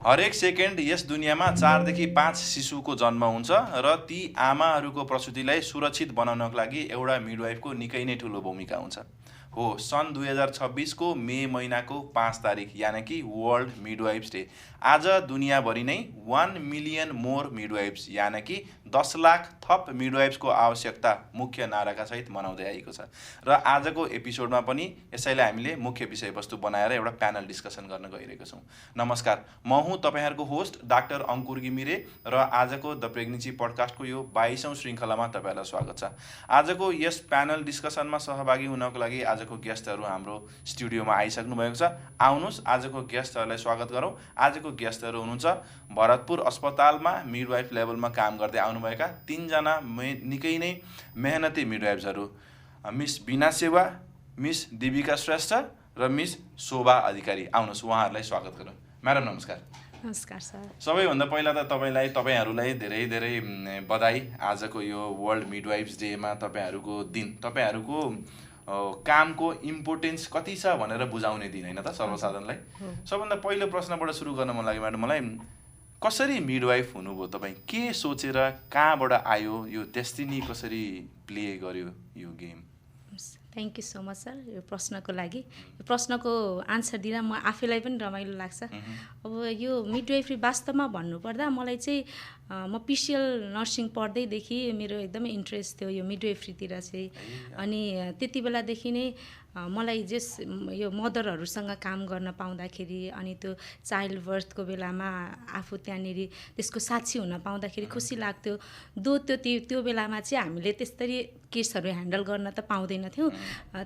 हरेक सेकेन्ड यस दुनियाँमा 4 देखि 5 शिशुको जन्म हुन्छ र ती आमाहरूको प्रसुतिलाई सुरक्षित बनाउनको लागि एउटा मिडवाइफको निकै नै ठुलो भूमिका हुन्छ। हो, सन् 2026 को मे महिनाको 5 तारिक यानि कि वर्ल्ड मिडवाइफ्स डे। आज दुनियाँभरि नै 1 मिलियन मोर मिडवाइफ्स यानि कि 10 लाख थप मिडवाइफ्सको आवश्यकता मुख्य नाराका सहित मनाउँदै आएको छ। र आजको एपिसोडमा पनि यसैलाई हामीले मुख्य विषयवस्तु बनाएर एउटा प्यानल डिस्कसन गर्न गइरहेको छौँ। नमस्कार, म हुँ तपाईँहरूको होस्ट डाक्टर अङ्कुर घिमिरे र आजको द प्रेग्नेन्सी पडकास्टको यो 22औं श्रृङ्खलामा तपाईँलाई स्वागत छ। आजको यस प्यानल डिस्कसनमा सहभागी हुनको लागि आजको गेस्टहरू हाम्रो स्टुडियोमा आइसक्नु भएको छ। आउनुहोस् आजको गेस्टहरूलाई स्वागत गरौँ। आजको गेस्टहरू हुनुहुन्छ भरतपुर अस्पतालमा मिडवाइफ लेभलमा काम गर्दै आउनुभएका 3 जना निकै नै मेहनती मिडवाइफ्सहरू, मिस बिना सेवा, मिस दिविका श्रेष्ठ र मिस शोभा अधिकारी। आउनुहोस् उहाँहरूलाई स्वागत गरौँ। म्याडम नमस्कार। नमस्कार सर। सबैभन्दा पहिला त तपाईँहरूलाई धेरै धेरै बधाई। आजको यो वर्ल्ड मिडवाइफ्स डेमा तपाईँहरूको दिन, तपाईँहरूको कामको इम्पोर्टेन्स कति छ भनेर बुझाउने दिन होइन त सर्वसाधारणलाई। सबभन्दा पहिलो प्रश्नबाट सुरु गर्न मन लाग्यो म्याडम मलाई, कसरी मिडवाइफ हुनुभयो तपाईँ? के सोचेर कहाँबाट आयो यो डेस्टिनी, कसरी प्ले गर्यो यो game? Thank you so much sir यो प्रश्नको लागि। यो प्रश्नको आन्सर दिँदा म आफैलाई पनि रमाइलो लाग्छ। अब यो मिडवाइफरी वास्तवमा भन्नुपर्दा मलाई चाहिँ म पिसिएल नर्सिङ पढ्दैदेखि मेरो एकदमै इन्ट्रेस्ट थियो यो मिडवाइफरीतिर चाहिँ। अनि त्यति बेलादेखि नै मलाई यो मदरहरूसँग काम गर्न पाउँदाखेरि अनि त्यो चाइल्ड बर्थको बेलामा आफू त्यहाँनिर त्यसको साक्षी हुन पाउँदाखेरि खुसी लाग्थ्यो। त्यो बेलामा चाहिँ हामीले त्यस्तरी केसहरू ह्यान्डल गर्न त पाउँदैनथ्यौँ।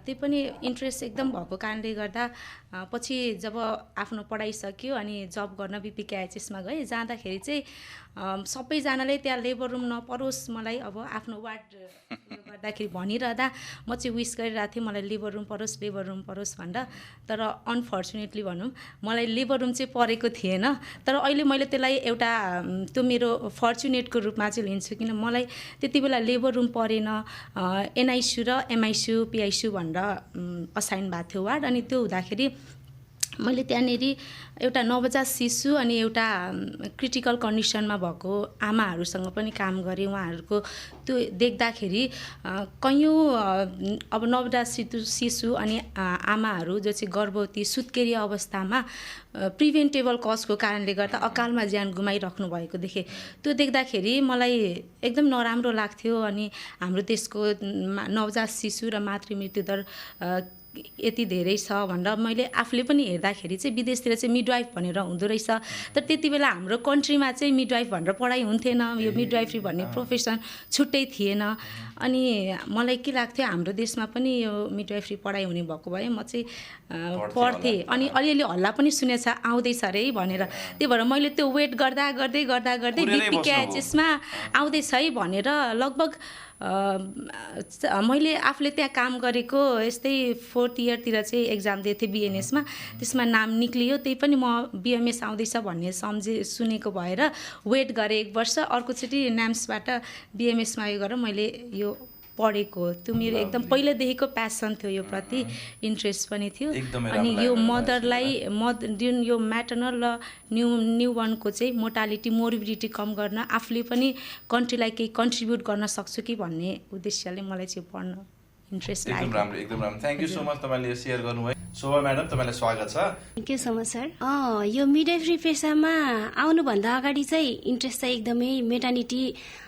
त्यही पनि इन्ट्रेस्ट एकदम भएको कारणले गर्दा पछि जब आफ्नो पढाइ सकियो अनि जब गर्न बिपिकेआइएचएसमा गएँ, जाँदाखेरि चाहिँ सबैजनाले त्यहाँ लेबर रुम नपरोस् मलाई, अब आफ्नो वार्ड गर्दाखेरि भनिरहँदा म चाहिँ विस गरिरहेको थिएँ मलाई लेबर रुम परोस् भनेर। तर अनफर्चुनेटली भनौँ मलाई लेबर रुम चाहिँ परेको थिएन। तर अहिले मैले त्यसलाई एउटा त्यो मेरो फर्चुनेटको रूपमा चाहिँ लिन्छु, किन मलाई त्यति बेला लेबर रुम परेन, एनआइसियू र एमआइसियू पिआइसियू भनेर असाइन भएको थियो वार्ड। अनि त्यो हुँदाखेरि मैले त्यहाँनिर एउटा नवजात शिशु अनि एउटा क्रिटिकल कन्डिसनमा भएको आमाहरूसँग पनि काम गरेँ। उहाँहरूको त्यो देख्दाखेरि कैयौँ अब नवजात शिशु अनि आमाहरू जो चाहिँ गर्भवती सुत्केरी अवस्थामा प्रिभेन्टेबल कजको कारणले गर्दा अकालमा ज्यान गुमाइराख्नु भएको देखेँ। त्यो देख्दाखेरि मलाई एकदम नराम्रो लाग्थ्यो। अनि हाम्रो देशको नवजात शिशु र मातृ मृत्युदर यति धेरै छ भनेर मैले आफूले पनि हेर्दाखेरि चाहिँ विदेशतिर चाहिँ मिडवाइफ भनेर हुँदो रहेछ। तर त्यति बेला हाम्रो कन्ट्रीमा चाहिँ मिडवाइफ भनेर पढाइ हुन्थेन, यो मिडवाइफरी भन्ने प्रोफेसन छुट्टै थिएन। अनि मलाई के लाग्थ्यो हाम्रो देशमा पनि यो मिडवाइफरी पढाइ हुने भएको भए म चाहिँ पढ्थेँ। अनि अलिअलि हल्ला पनि सुनेछ आउँदैछ अरे भनेर। त्यही भएर मैले त्यो वेट गर्दै बिपिकेआइएचएसमा आउँदैछ है भनेर लगभग मैले आफूले त्यहाँ काम गरेको यस्तै 4th इयरतिर चाहिँ एक्जाम दिएको थिएँ बिएनएसमा। त्यसमा नाम निक्लियो, त्यही पनि म बिएमएस आउँदैछ भन्ने सुनेको भएर वेट गरेँ 1 वर्ष। अर्कोचोटि नाम्सबाट बिएमएसमा यो गरेर मैले यो पढेको। त्यो मेरो एकदम पहिलादेखिको प्यासन थियो, यो प्रति इन्ट्रेस्ट पनि थियो। अनि यो मदरलाई जुन यो म्याटर्नल र न्युबर्नको चाहिँ मोर्टालिटी मोर्बिडिटी कम गर्न आफूले पनि कन्ट्रीलाई केही कन्ट्रिब्युट गर्न सक्छु कि भन्ने उद्देश्यले मलाई चाहिँ पढ्न इन्ट्रेस्ट लाग्यो। एकदम राम्रो। थ्याङ्क यू सो मच तपाईँले सेयर गर्नुभयो। शोभा म्याडम तपाईँलाई स्वागत छ। Thank you so much sir. यो मिडवाइफरी पेसामा आउनुभन्दा अगाडि चाहिँ इन्ट्रेस्ट चाहिँ एकदमै मेटर्निटी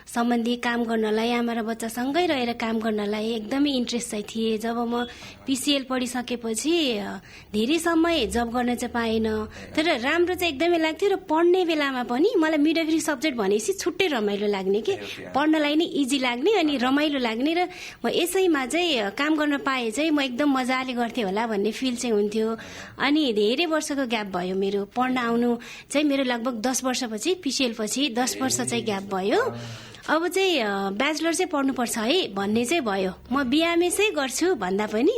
सम्बन्धी काम गर्नलाई, आमा र बच्चासँगै रहेर काम गर्नलाई एकदमै इन्ट्रेस्ट चाहिँ थिएँ। जब म पिसिएल पढिसकेपछि धेरै समय जब गर्न चाहिँ पाएन, तर राम्रो चाहिँ एकदमै लाग्थ्यो। र पढ्ने बेलामा पनि मलाई मिडवाइफरी सब्जेक्ट भनेपछि छुट्टै रमाइलो लाग्ने कि पढ्नलाई नै इजी लाग्ने अनि रमाइलो लाग्ने। र म यसैमा चाहिँ काम गर्न पाएँ चाहिँ म एकदम मजाले गर्थेँ होला भन्ने फिल चाहिँ हुन्थ्यो। अनि धेरै वर्षको ग्याप भयो मेरो पढ्न आउनु चाहिँ, मेरो लगभग 10 वर्षपछि पिसिएल पछि 10 वर्ष चाहिँ ग्याप भयो। अब चाहिँ ब्याचलर चाहिँ पढ्नुपर्छ है भन्ने चाहिँ भयो। म बिएमएसै गर्छु भन्दा पनि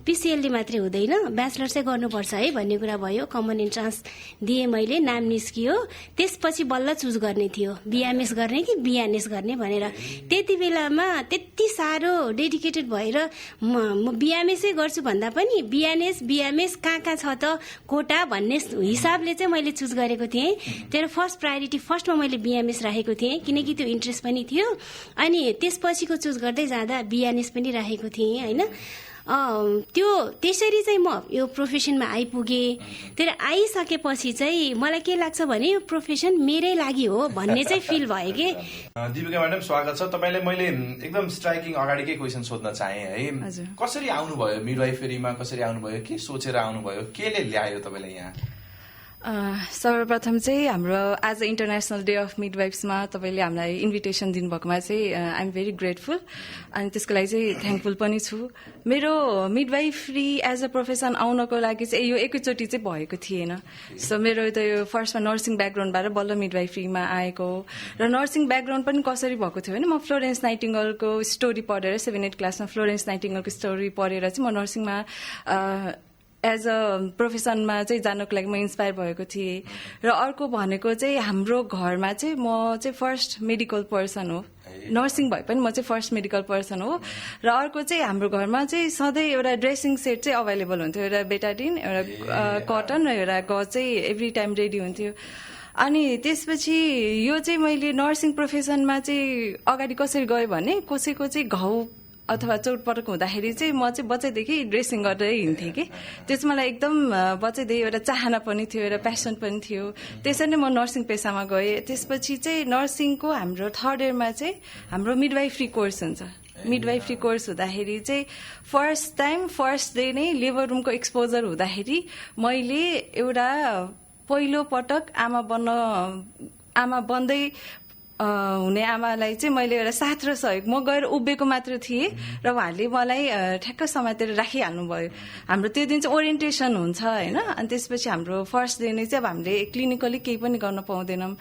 पिसिएलले मात्रै हुँदैन, ब्याचलर चाहिँ गर्नुपर्छ है भन्ने कुरा भयो। कमन इन्ट्रान्स दिएँ मैले, नाम निस्कियो, त्यसपछि बल्ल चुज गर्ने थियो बिएमएस गर्ने कि बिएनएस गर्ने भनेर। त्यति बेलामा त्यति साह्रो डेडिकेटेड भएर म बिएमएसै गर्छु भन्दा पनि बिएनएस बिएमएस कहाँ छ त कोटा भन्ने हिसाबले चाहिँ मैले चुज गरेको थिएँ। तर फर्स्ट प्रायोरिटी फर्स्टमा मैले बिएमएस राखेको थिएँ किनकि त्यो इन्ट्रेस्ट पनि थियो। अनि त्यसपछिको चुज गर्दै जाँदा बिएनएस पनि राखेको थिएँ होइन। त्यो त्यसरी चाहिँ म यो प्रोफेसनमा आइपुगेँ। तर आइसकेपछि चाहिँ मलाई के लाग्छ भने यो प्रोफेसन मेरै लागि हो भन्ने चाहिँ फिल भयो कि। दीपिका म्याडम स्वागत छ तपाईलाई। मैले एकदम स्ट्राइकिङ अगाडिकै क्वेसन सोध्न चाहेँ है, कसरी आउनुभयो मिडवाइफेरीमा, कसरी आउनुभयो, के सोचेर आउनुभयो, केले ल्यायो तपाईँलाई यहाँ? सर्वप्रथम चाहिँ हाम्रो आज इन्टरनेसनल डे अफ मिडवाइफ्समा तपाईँले हामीलाई इन्भिटेसन दिनुभएकोमा चाहिँ आइ एम भेरी ग्रेटफुल अनि त्यसको लागि चाहिँ थ्याङ्कफुल पनि छु। मेरो मिडवाइफरी एज अ प्रोफेसन आउनको लागि चाहिँ यो एकैचोटि चाहिँ भएको थिएन। सो मेरो त यो फर्स्टमा नर्सिङ ब्याकग्राउन्डबाट बल्ल मिडवाइफरीमा आएको र नर्सिङ ब्याकग्राउन्ड पनि कसरी भएको थियो भने म फ्लोरेन्स नाइटिङ्गलको स्टोरी पढेर 7-8 क्लासमा फ्लोरेन्स नाइटिङ्गलको स्टोरी पढेर चाहिँ म नर्सिङमा एज अ प्रोफेसनमा चाहिँ जानको लागि म इन्सपायर भएको थिएँ। र अर्को भनेको चाहिँ हाम्रो घरमा चाहिँ म चाहिँ फर्स्ट मेडिकल पर्सन हो, नर्सिङ भए पनि म चाहिँ फर्स्ट मेडिकल पर्सन हो। र अर्को चाहिँ हाम्रो घरमा चाहिँ सधैँ एउटा ड्रेसिङ सेट चाहिँ अभाइलेबल हुन्थ्यो, एउटा बेटाडिन, एउटा कटन र एउटा गज चाहिँ एभ्री टाइम रेडी हुन्थ्यो। अनि त्यसपछि यो चाहिँ मैले नर्सिङ प्रोफेसनमा चाहिँ अगाडि कसरी गएँ भने कसैको चाहिँ घाउ अथवा चोटपटक हुँदाखेरि चाहिँ म चाहिँ बच्चैदेखि ड्रेसिङ गरेर हिँड्थेँ कि त्यो चाहिँ मलाई एकदम बच्चैदेखि एउटा चाहना पनि थियो, एउटा प्यासन पनि थियो। त्यसरी नै म नर्सिङ पेसामा गएँ। त्यसपछि चाहिँ नर्सिङको हाम्रो 3rd इयरमा चाहिँ हाम्रो मिडवाइफरी कोर्स हुन्छ। मिडवाइफरी कोर्स हुँदाखेरि चाहिँ फर्स्ट डे नै लेबर रुमको एक्सपोजर हुँदाखेरि मैले एउटा पहिलो पटक आमा बन्दै हुने आमालाई चाहिँ मैले एउटा साथ र सहयोग, म गएर उभिएको मात्र थिएँ र उहाँले मलाई ठ्याक्क समातेर राखिहाल्नु भयो। हाम्रो त्यो दिन चाहिँ ओरिएन्टेसन हुन्छ होइन। अनि त्यसपछि हाम्रो फर्स्ट डे नै चाहिँ अब हामीले क्लिनिकली केही पनि गर्न पाउँदैनौँ।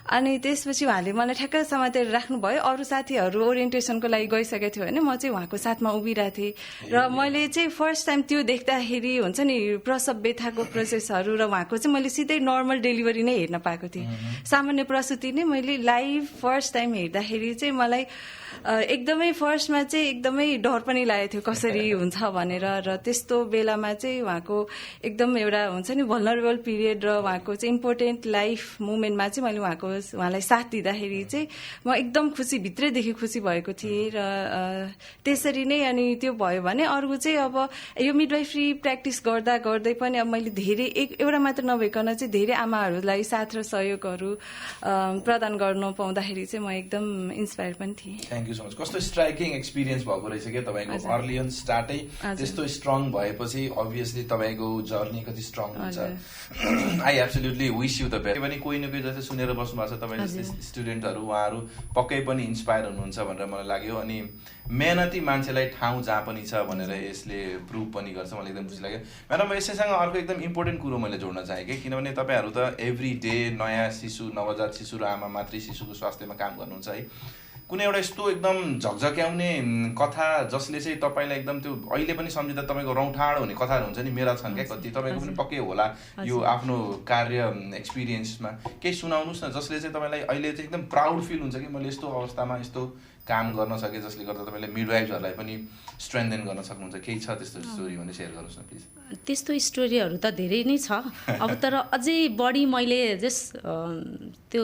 अनि त्यसपछि उहाँले मलाई ठ्याक्क समातेर राख्नुभयो। अरू साथीहरू ओरिएन्टेसनको लागि गइसकेको थियो भने म चाहिँ उहाँको साथमा उभिरहेको थिएँ र मैले चाहिँ फर्स्ट टाइम त्यो देख्दाखेरि हुन्छ नि प्रसव व्यथाको प्रोसेसहरू र उहाँको चाहिँ मैले सिधै नर्मल डेलिभरी नै हेर्न पाएको थिएँ। सामान्य प्रसुति नै मैले लाइभ फर्स्ट टाइम हेर्दाखेरि चाहिँ मलाई एकदमै फर्स्टमा चाहिँ एकदमै डर पनि लागेको थियो कसरी हुन्छ भनेर। र त्यस्तो बेलामा चाहिँ उहाँको एकदम एउटा हुन्छ नि भल्नरेबल पिरियड र उहाँको चाहिँ इम्पोर्टेन्ट लाइफ मुमेन्टमा चाहिँ मैले उहाँलाई साथ दिँदाखेरि चाहिँ म एकदम खुसी, भित्रैदेखि खुसी भएको थिएँ। र त्यसरी नै अनि त्यो भयो भने अर्को चाहिँ अब यो मिडवाइफरी प्र्याक्टिस गर्दा गर्दै पनि अब मैले धेरै एउटा मात्र नभइकन चाहिँ धेरै आमाहरूलाई साथ र सहयोगहरू प्रदान गर्नु पाउँदाखेरि चाहिँ म एकदम इन्सपायर पनि थिएँ। Thank you so much. कस्तो स्ट्राइकिङ एक्सपिरियन्स भएको रहेछ क्या तपाईँको, अर्ली अन स्टार्टै त्यस्तो स्ट्रङ भएपछि अभियसली तपाईँको जर्नी कति स्ट्रङ हुन्छ। I absolutely wish you the best. पनि कोही न कोही जस्तै सुनेर बस्नु भएको छ तपाईँ जस्तै स्टुडेन्टहरू, उहाँहरू पक्कै पनि इन्सपायर हुनुहुन्छ भनेर मलाई लाग्यो। अनि मेहनती मान्छेलाई ठाउँ जहाँ पनि छ भनेर यसले प्रुभ पनि गर्छ, मलाई एकदम खुसी लाग्यो। म्याडम यसैसँग अर्को एकदम इम्पोर्टेन्ट कुरो मैले जोड्न चाहेँ कि किनभने तपाईँहरू त एभ्री डे नयाँ शिशु, नवजात शिशु र आमा मातृ शिशुको स्वास्थ्यमा काम गर्नुहुन्छ है। कुनै एउटा यस्तो एकदम झकझक्याउने कथा जसले चाहिँ तपाईँलाई एकदम त्यो अहिले पनि सम्झिँदा तपाईँको रौँठाडो हुने कथाहरू हुन्छ नि, मेरा छन् क्या कति, तपाईँको पनि पक्कै होला यो आफ्नो कार्य एक्सपिरियन्समा केही सुनाउनुहोस् न जसले चाहिँ तपाईँलाई अहिले चाहिँ एकदम प्राउड फिल हुन्छ कि मैले यस्तो अवस्थामा यस्तो काम गर्न सकेँ जसले गर्दा तपाईँले मिडवाइफ्सहरूलाई पनि स्ट्रेन्थेन गर्न सक्नुहुन्छ। केही छ त्यस्तो स्टोरी भने सेयर गर्नुहोस् न प्लिज। त्यस्तो स्टोरीहरू त धेरै नै छ अब, तर अझै बढी मैले त्यो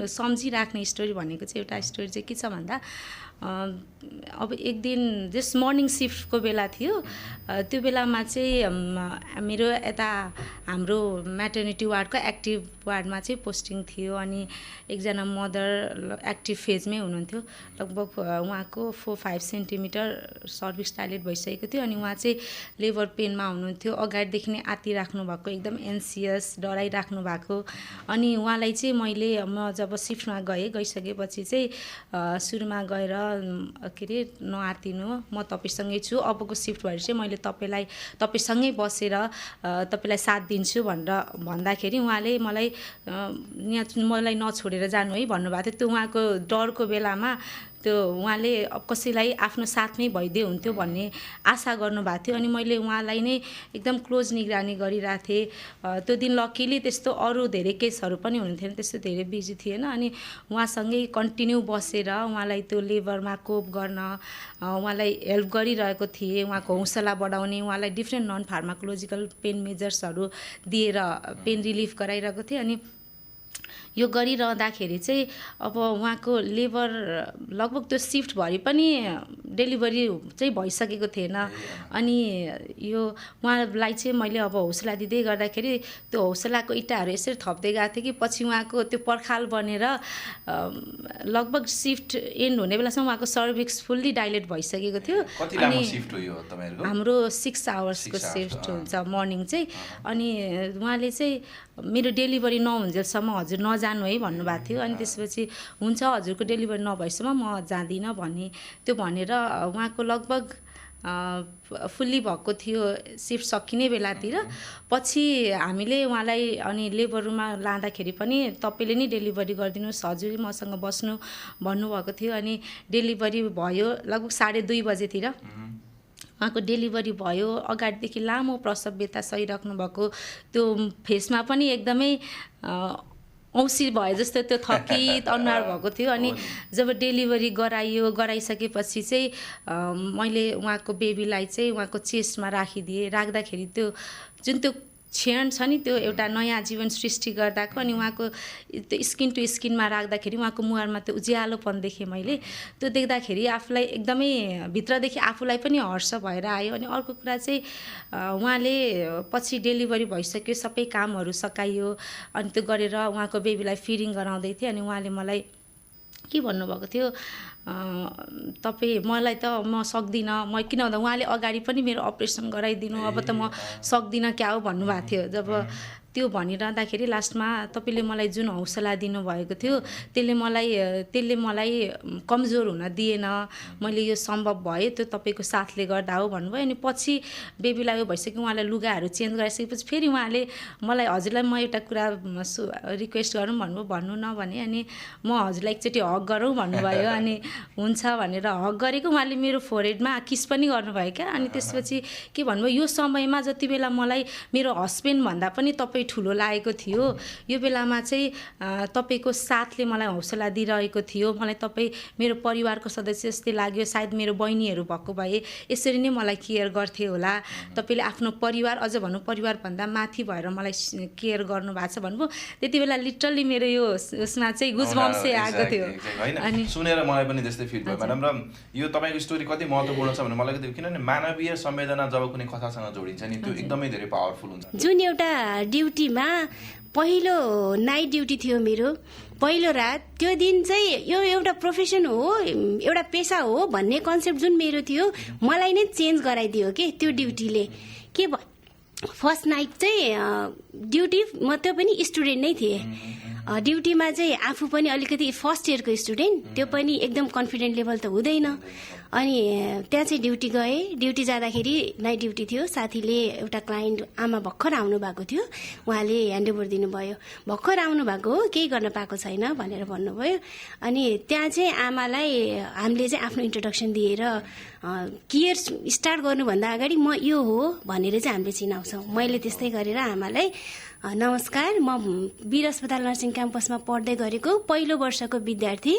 सम्झिराख्ने स्टोरी भनेको चाहिँ एउटा स्टोरी चाहिँ के छ भन्दा अब एक दिन जस्ट मर्निङ सिफ्टको बेला थियो। त्यो बेलामा चाहिँ मेरो यता हाम्रो म्याटर्निटी वार्डको एक्टिभ वार्डमा चाहिँ पोस्टिङ थियो। अनि एकजना मदर एक्टिभ फेजमै हुनुहुन्थ्यो, लगभग उहाँको 4-5 सेन्टिमिटर सर्भिक्स डाइलेट भइसकेको थियो। अनि उहाँ चाहिँ लेबर पेनमा हुनुहुन्थ्यो, अगाडिदेखि नै आतिराख्नु भएको, एकदम एन्सियस, डराइराख्नु भएको। अनि उहाँलाई चाहिँ म जब सिफ्टमा गइसकेपछि चाहिँ सुरुमा गएर के अरे नआत्तिनु, म तपाईँसँगै छु, अबको सिफ्ट भएर चाहिँ मैले तपाईँसँगै बसेर तपाईँलाई साथ दिन्छु भनेर भन्दाखेरि उहाँले मलाई मलाई नछोडेर जानु है भन्नुभएको थियो। त्यो उहाँको डरको बेलामा त्यो उहाँले कसैलाई आफ्नो साथमै भइदियो हुन्थ्यो भन्ने आशा गर्नुभएको थियो। अनि मैले उहाँलाई नै एकदम क्लोज निगरानी गरिरहेको थिएँ। त्यो दिन लकिली त्यस्तो अरू धेरै केसहरू पनि हुन्थेन, त्यस्तो धेरै बिजी थिएन। अनि उहाँसँगै कन्टिन्यू बसेर उहाँलाई त्यो लेबरमा कोप गर्न उहाँलाई हेल्प गरिरहेको थिएँ, उहाँको हौसला बढाउने, उहाँलाई डिफ्रेन्ट नन फार्माकोलोजिकल पेन मेजर्सहरू दिएर पेन रिलिफ गराइरहेको थिएँ। अनि यो गरिरहँदाखेरि चाहिँ अब उहाँको लेबर लगभग त्यो सिफ्टभरि पनि डेलिभरी चाहिँ भइसकेको थिएन। अनि यो उहाँलाई चाहिँ मैले अब हौसला दिँदै गर्दाखेरि त्यो हौसलाको इँटाहरू यसरी थप्दै गएको थिएँ कि पछि उहाँको त्यो पर्खाल बनेर लगभग सिफ्ट एन्ड हुने बेलासम्म उहाँको सर्भिक्स फुल्ली डाइलेट भइसकेको थियो। अनि हाम्रो 6 आवर्सको सिफ्ट हुन्छ मर्निङ चाहिँ। अनि उहाँले चाहिँ मेरो डेलिभरी नहुन्जेलसम्म हजुर नजानु है भन्नुभएको थियो। अनि त्यसपछि हुन्छ हजुरको डेलिभरी नभएसम्म म जाँदिनँ भन्ने त्यो भनेर उहाँको लगभग फुल्ली भएको थियो सिफ्ट सकिने बेलातिर। पछि हामीले उहाँलाई अनि लेबर रुममा लाँदाखेरि पनि तपाईँले नै डेलिभरी गरिदिनुहोस् हजुर मसँग बस्नु भन्नुभएको थियो। अनि डेलिभरी भयो लगभग 2:30 बजेतिर उहाँको डेलिभरी भयो। अगाडिदेखि लामो प्रसव बेता सहिराख्नु भएको, त्यो फेसमा पनि एकदमै औँसी भए जस्तो त्यो थकित अनुहार भएको थियो। अनि जब डेलिभरी गराइसकेपछि चाहिँ मैले उहाँको बेबीलाई चाहिँ उहाँको चेस्टमा राख्दाखेरि त्यो जुन त्यो क्षण छ नि, त्यो एउटा नयाँ जीवन सृष्टि गर्दाको। अनि उहाँको त्यो स्किन टु स्किनमा राख्दाखेरि उहाँको मुहारमा त्यो उज्यालोपन देखेँ मैले। त्यो देख्दाखेरि आफूलाई एकदमै भित्रदेखि आफूलाई पनि हर्ष भएर आयो। अनि अर्को कुरा चाहिँ उहाँले पछि डेलिभरी भइसक्यो, सबै कामहरू सकाइयो, अनि त्यो गरेर उहाँको बेबीलाई फिडिङ गराउँदै थिएँ। अनि उहाँले मलाई के भन्नुभएको थियो, तपाईँ मलाई त म सक्दिनँ, म किन भन्दा उहाँले अगाडि पनि मेरो अपरेसन गराइदिनु, अब त म सक्दिनँ क्या हो भन्नुभएको थियो। जब त्यो भनिरहँदाखेरि लास्टमा तपाईँले मलाई जुन हौसला दिनुभएको थियो त्यसले मलाई कमजोर हुन दिएन, मैले यो सम्भव भयो त्यो तपाईँको साथले गर्दा हो भन्नुभयो। अनि पछि बेबीलाई यो भइसक्यो, उहाँलाई लुगाहरू चेन्ज गराइसकेपछि फेरि उहाँले मलाई हजुरलाई म एउटा कुरा रिक्वेस्ट गरौँ भन्नु न भने, अनि म हजुरलाई एकचोटि हक गरौँ भन्नुभयो। अनि हुन्छ भनेर हक गरेको, उहाँले मेरो फोरहेडमा किस पनि गर्नुभयो क्या। अनि त्यसपछि के भन्नुभयो, यो समयमा जति बेला मलाई मेरो हस्बेन्डभन्दा पनि तपाईँ ठुलो लागेको थियो, यो बेलामा चाहिँ तपाईँको साथले मलाई हौसला दिइरहेको थियो, मलाई तपाईँ मेरो परिवारको सदस्य जस्तै लाग्यो, सायद मेरो बहिनीहरू भएको भए यसरी नै मलाई केयर गर्थे होला, तपाईँले आफ्नो परिवार अझ भन्नु परिवारभन्दा माथि भएर मलाई केयर गर्नुभएको छ भन्नुभयो। त्यति बेला लिटरली मेरो यो उसमा चाहिँ गुजबम्सै आएको थियो। अनि सुनेर मलाई पनि त्यस्तै फिल भयो म्याडम। र यो तपाईँको स्टोरी कति महत्त्वपूर्ण छ भने मलाई थियो, किनभने मानवीय संवेदना जब कुनै कथासँग जोडिन्छ नि त्यो एकदमै धेरै पावरफुल हुन्छ। जुन एउटा ड्युटीमा पहिलो नाइट ड्युटी थियो मेरो, पहिलो रात, त्यो दिन चाहिँ यो एउटा प्रोफेसन हो, एउटा पेसा हो भन्ने कन्सेप्ट जुन मेरो थियो मलाई नै चेन्ज गराइदियो कि त्यो ड्युटीले। के फर्स्ट नाइट चाहिँ ड्युटी म त्यो पनि स्टुडेन्ट नै थिएँ, ड्युटीमा चाहिँ आफू पनि अलिकति फर्स्ट इयरको स्टुडेन्ट, त्यो पनि एकदम कन्फिडेन्ट लेभल त हुँदैन। अनि त्यहाँ चाहिँ ड्युटी गएँ। ड्युटी जाँदाखेरि नाइट ड्युटी थियो, साथीले एउटा क्लाइन्ट आमा भर्खर आउनु भएको थियो, उहाँले ह्यान्डओभर दिनुभयो, भर्खर आउनु भएको हो केही गर्न पाएको छैन भनेर भन्नुभयो। अनि त्यहाँ चाहिँ आमालाई हामीले चाहिँ आफ्नो इन्ट्रोडक्सन दिएर केयर स्टार्ट गर्नुभन्दा अगाडि म यो हो भनेर चाहिँ हामीले चिनाउँछौँ। मैले त्यस्तै गरेर आमालाई नमस्कार, म वीर अस्पताल नर्सिङ क्याम्पसमा पढ्दै गरेको पहिलो वर्षको विद्यार्थी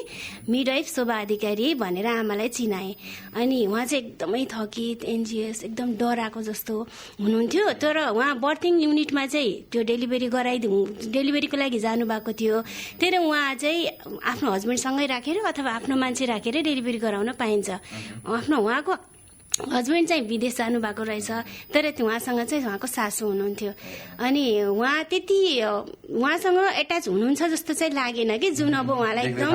मिडवाइफ शोभा अधिकारी भनेर आमालाई चिनाएँ। अनि उहाँ चाहिँ एकदमै थकित, एन्जियस, एकदम डराएको जस्तो हुनुहुन्थ्यो। तर उहाँ बर्थिङ युनिटमा चाहिँ त्यो डेलिभरीको लागि जानुभएको थियो। तर उहाँ चाहिँ आफ्नो हस्बेन्डसँगै राखेर अथवा आफ्नो मान्छे राखेर डेलिभरी गराउन पाइन्छ। उहाँको हस्बेन्ड चाहिँ विदेश जानुभएको रहेछ, तर उहाँसँग चाहिँ उहाँको सासू हुनुहुन्थ्यो। अनि उहाँ त्यति उहाँसँग एट्याच हुनुहुन्छ जस्तो चाहिँ लागेन कि, जुन अब उहाँलाई एकदम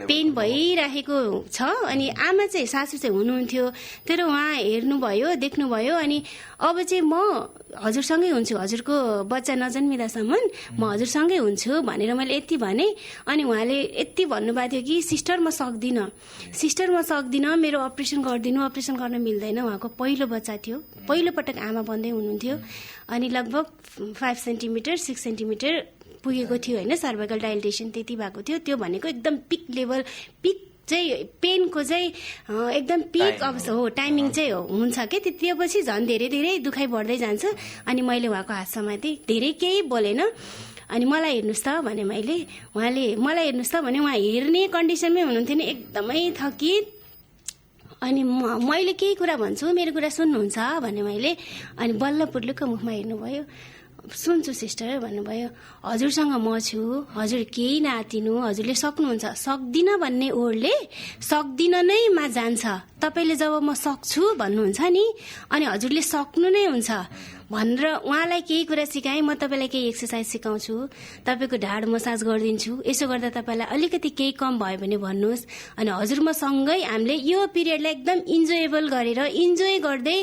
पेन भइराखेको छ। अनि आमा चाहिँ सासू चाहिँ हुनुहुन्थ्यो, तर उहाँ हेर्नुभयो, देख्नुभयो। अनि अब चाहिँ म हजुरसँगै हुन्छु, हजुरको बच्चा नजन्मिँदासम्म म हजुरसँगै हुन्छु भनेर मैले यति भने। अनि उहाँले यति भन्नुभएको थियो कि सिस्टर म सक्दिनँ, मेरो अपरेसन गरिदिनु, अपरेसन गर्न मिल्दैन। उहाँको पहिलो बच्चा थियो, पहिलोपटक आमा बन्दै हुनुहुन्थ्यो। अनि लगभग 5 सेन्टिमिटर 6 सेन्टिमिटर पुगेको थियो होइन, सर्भाइकल डाइलेटेसन त्यति भएको थियो। त्यो भनेको एकदम पिक लेभल, पिक चाहिँ पेनको चाहिँ एकदम पिक अवस्था हो, टाइमिङ चाहिँ हुन्छ कि त्यसपछि झन् धेरै धेरै दुखाइ बढ्दै जान्छ। अनि मैले उहाँको हात समातेँ, धेरै केही बोलेन। अनि मलाई हेर्नुहोस् त भने मैले, उहाँले मलाई हेर्नुहोस् त भने, उहाँ हेर्ने कन्डिसनमै हुनुहुन्थ्यो नि, एकदमै थकित। अनि मैले केही कुरा भन्छु, मेरो कुरा सुन्नुहुन्छ भने मैले, अनि बल्ल पुर्लुक्क मुखमा हेर्नुभयो, सुन्छु सिस्टर भन्नुभयो। हजुरसँग म छु, हजुर केही नआतिनु, हजुरले सक्नुहुन्छ। सक्दिनँ भन्ने ओडले सक्दिन नै मा जान्छ। तपाईँले जब म सक्छु भन्नुहुन्छ नि, अनि हजुरले सक्नु नै हुन्छ भनेर उहाँलाई केही कुरा सिकाएँ। म तपाईँलाई केही एक्सर्साइज सिकाउँछु, तपाईँको ढाड मसाज गरिदिन्छु, यसो गर्दा तपाईँलाई अलिकति केही कम भयो भने भन्नुहोस्। अनि हजुर म सँगै हामीले यो पिरियडलाई एकदम इन्जोएबल गरेर, इन्जोय गर्दै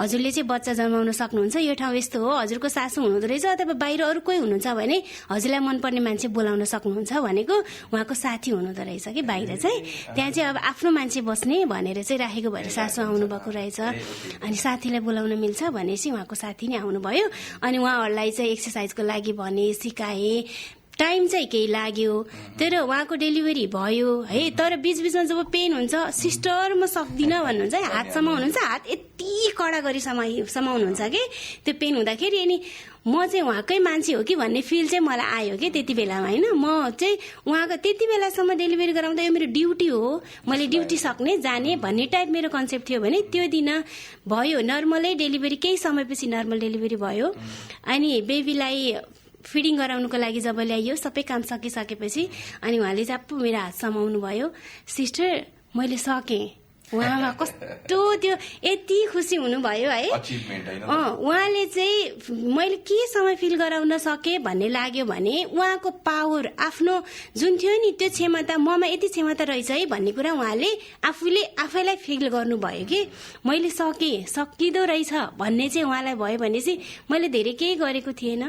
हजुरले चाहिँ बच्चा जन्माउन सक्नुहुन्छ। यो ठाउँ यस्तो हो, हजुरको सासू हुनुहुँदो रहेछ, अथवा बाहिर अरू कोही हुनुहुन्छ भने हजुरलाई मनपर्ने मान्छे बोलाउन सक्नुहुन्छ भनेको उहाँको साथी हुनुहुँदो रहेछ कि बाहिर चाहिँ। त्यहाँ चाहिँ अब आफ्नो मान्छे बस्ने भनेर चाहिँ राखेको भएर सासू आउनुभएको रहेछ। अनि साथीलाई बोलाउन मिल्छ भनेपछि उहाँको साथी नै आउनुभयो। अनि उहाँहरूलाई चाहिँ एक्सर्साइजको लागि भने, सिकाएँ। टाइम चाहिँ केही लाग्यो, तर उहाँको डेलिभरी भयो है। तर बिचबिचमा जब पेन हुन्छ, सिस्टर म सक्दिनँ भन्नुहुन्छ, हात समाउनुहुन्छ, हात यति कडा गरी समाउनुहुन्छ कि त्यो पेन हुँदाखेरि। अनि म चाहिँ उहाँकै मान्छे हो कि भन्ने फिल चाहिँ मलाई आयो कि त्यति बेलामा होइन। म चाहिँ उहाँको त्यति बेलासम्म डेलिभरी गराउँदा यो मेरो ड्युटी हो, मैले ड्युटी सक्ने जाने भन्ने टाइप मेरो कन्सेप्ट थियो भने त्यो दिन भयो नर्मलै डेलिभरी। केही समयपछि नर्मल डेलिभरी भयो। अनि बेबीलाई फिडिङ गराउनुको लागि जब ल्याइयो, सबै काम सकिसकेपछि अनि उहाँले चाहिँ मेरो हात समाउनु भयो। सिस्टर मैले सकेँ। उहाँमा कस्तो त्यो यति खुसी हुनुभयो है। उहाँले चाहिँ मैले के समय फिल गराउन सकेँ भन्ने लाग्यो भने उहाँको पावर, आफ्नो जुन थियो नि त्यो क्षमता, ममा यति क्षमता रहेछ है भन्ने कुरा उहाँले आफैलाई फिल गर्नुभयो कि मैले सकेँ, सकिँदो रहेछ भन्ने चाहिँ उहाँलाई भयो भनेपछि मैले धेरै केही गरेको थिएन।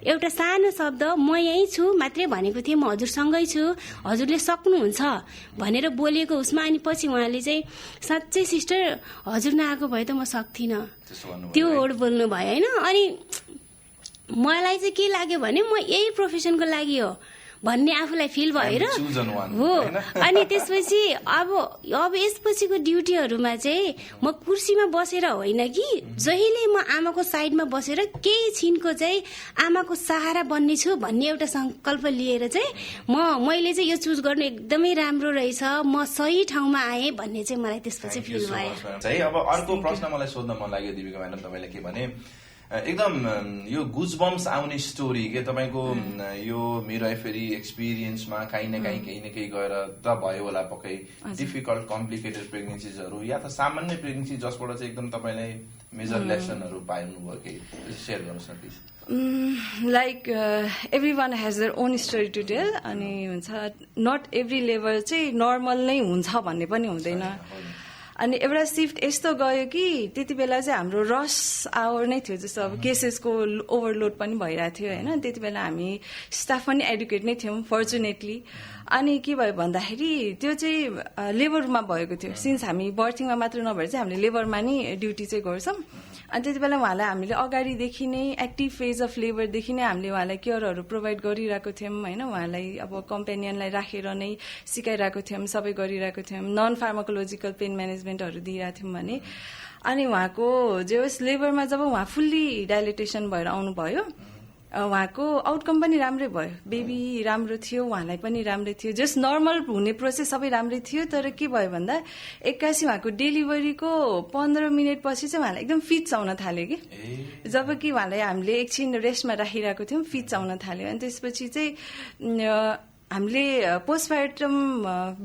एउटा सानो शब्द म यहीँ छु मात्रै भनेको थिएँ, म हजुरसँगै छु, हजुरले सक्नुहुन्छ भनेर बोलेको उसमा। अनि पछि उहाँले चाहिँ साँच्चै सिस्टर हजुर नआएको भए त म सक्थिनँ, त्यो वर्ड बोल्नु भयो होइन। अनि मलाई चाहिँ के लाग्यो भने म यही प्रोफेसनको लागि हो भन्ने आफूलाई फिल भएर हो। अनि त्यसपछि अब यसपछिको ड्युटीहरूमा चाहिँ म कुर्सीमा बसेर होइन कि जहिले म आमाको साइडमा बसेर केही छिनको चाहिँ आमाको सहारा बन्ने छु भन्ने एउटा संकल्प लिएर चाहिँ मैले चाहिँ यो चुज गर्नु एकदमै राम्रो रहेछ, म सही ठाउँमा आएँ भन्ने चाहिँ मलाई त्यसपछि फिल भयो। अब अर्को प्रश्न मलाई सोध्न मन लाग्यो दिपिका म्याडम, तपाईँले के भने एकदम यो गुजबम्स आउने स्टोरी के तपाईँको यो मिडवाइफरी एक्सपिरियन्समा केही न केही गएर त भयो होला पक्कै, डिफिकल्ट कम्प्लिकेटेड प्रेग्नेन्सिजहरू या त सामान्य प्रेग्नेन्सी जसबाट चाहिँ एकदम तपाईँलाई मेजर लेसनहरू पाउनुभयो, केही सेयर गर्नुहोस् न please. Like everyone has their own story to tell. अनि हुन्छ नट एभ्री लेभल चाहिँ नर्मल नै हुन्छ भन्ने पनि हुँदैन। अनि एउटा सिफ्ट यस्तो गयो कि त्यति बेला चाहिँ हाम्रो रस आवर नै थियो, जस्तो अब केसेसको ओभरलोड पनि भइरहेको थियो होइन। त्यति बेला हामी स्टाफ पनि एडुकेट नै थियौँ फर्चुनेटली। अनि के भयो भन्दाखेरि त्यो चाहिँ लेबरमा भएको थियो। सिन्स हामी बर्थिङमा मात्र नभएर चाहिँ हामीले लेबरमा नै ड्युटी चाहिँ गर्छौँ। अनि त्यति बेला उहाँलाई हामीले अगाडिदेखि नै एक्टिभ फेज अफ लेबरदेखि नै हामीले उहाँलाई केयरहरू प्रोभाइड गरिरहेको थियौँ होइन। उहाँलाई अब कम्पेनियनलाई राखेर नै सिकाइरहेको थियौँ, सबै गरिरहेको थियौँ। नन फार्माकोलोजिकल पेन म्यानेजमेन्टहरू दिइरहेको थियौँ भने। अनि उहाँको जे होस् लेबरमा जब उहाँ फुल्ली डाइलेटेसन भएर आउनुभयो, उहाँको आउटकम पनि राम्रै भयो, बेबी राम्रो थियो, उहाँलाई पनि राम्रै थियो, जस्ट नर्मल हुने प्रोसेस सबै राम्रै थियो। तर के भयो भन्दा एक्कासी उहाँको डेलिभरीको 15 मिनट पछि चाहिँ उहाँलाई एकदम फिट्स आउन थाल्यो कि, जब कि उहाँलाई हामीले एकछिन रेस्टमा राखिरहेको थियौँ, फिट्स आउन थाल्यो। अनि त्यसपछि चाहिँ हामीले पोस्टमार्टम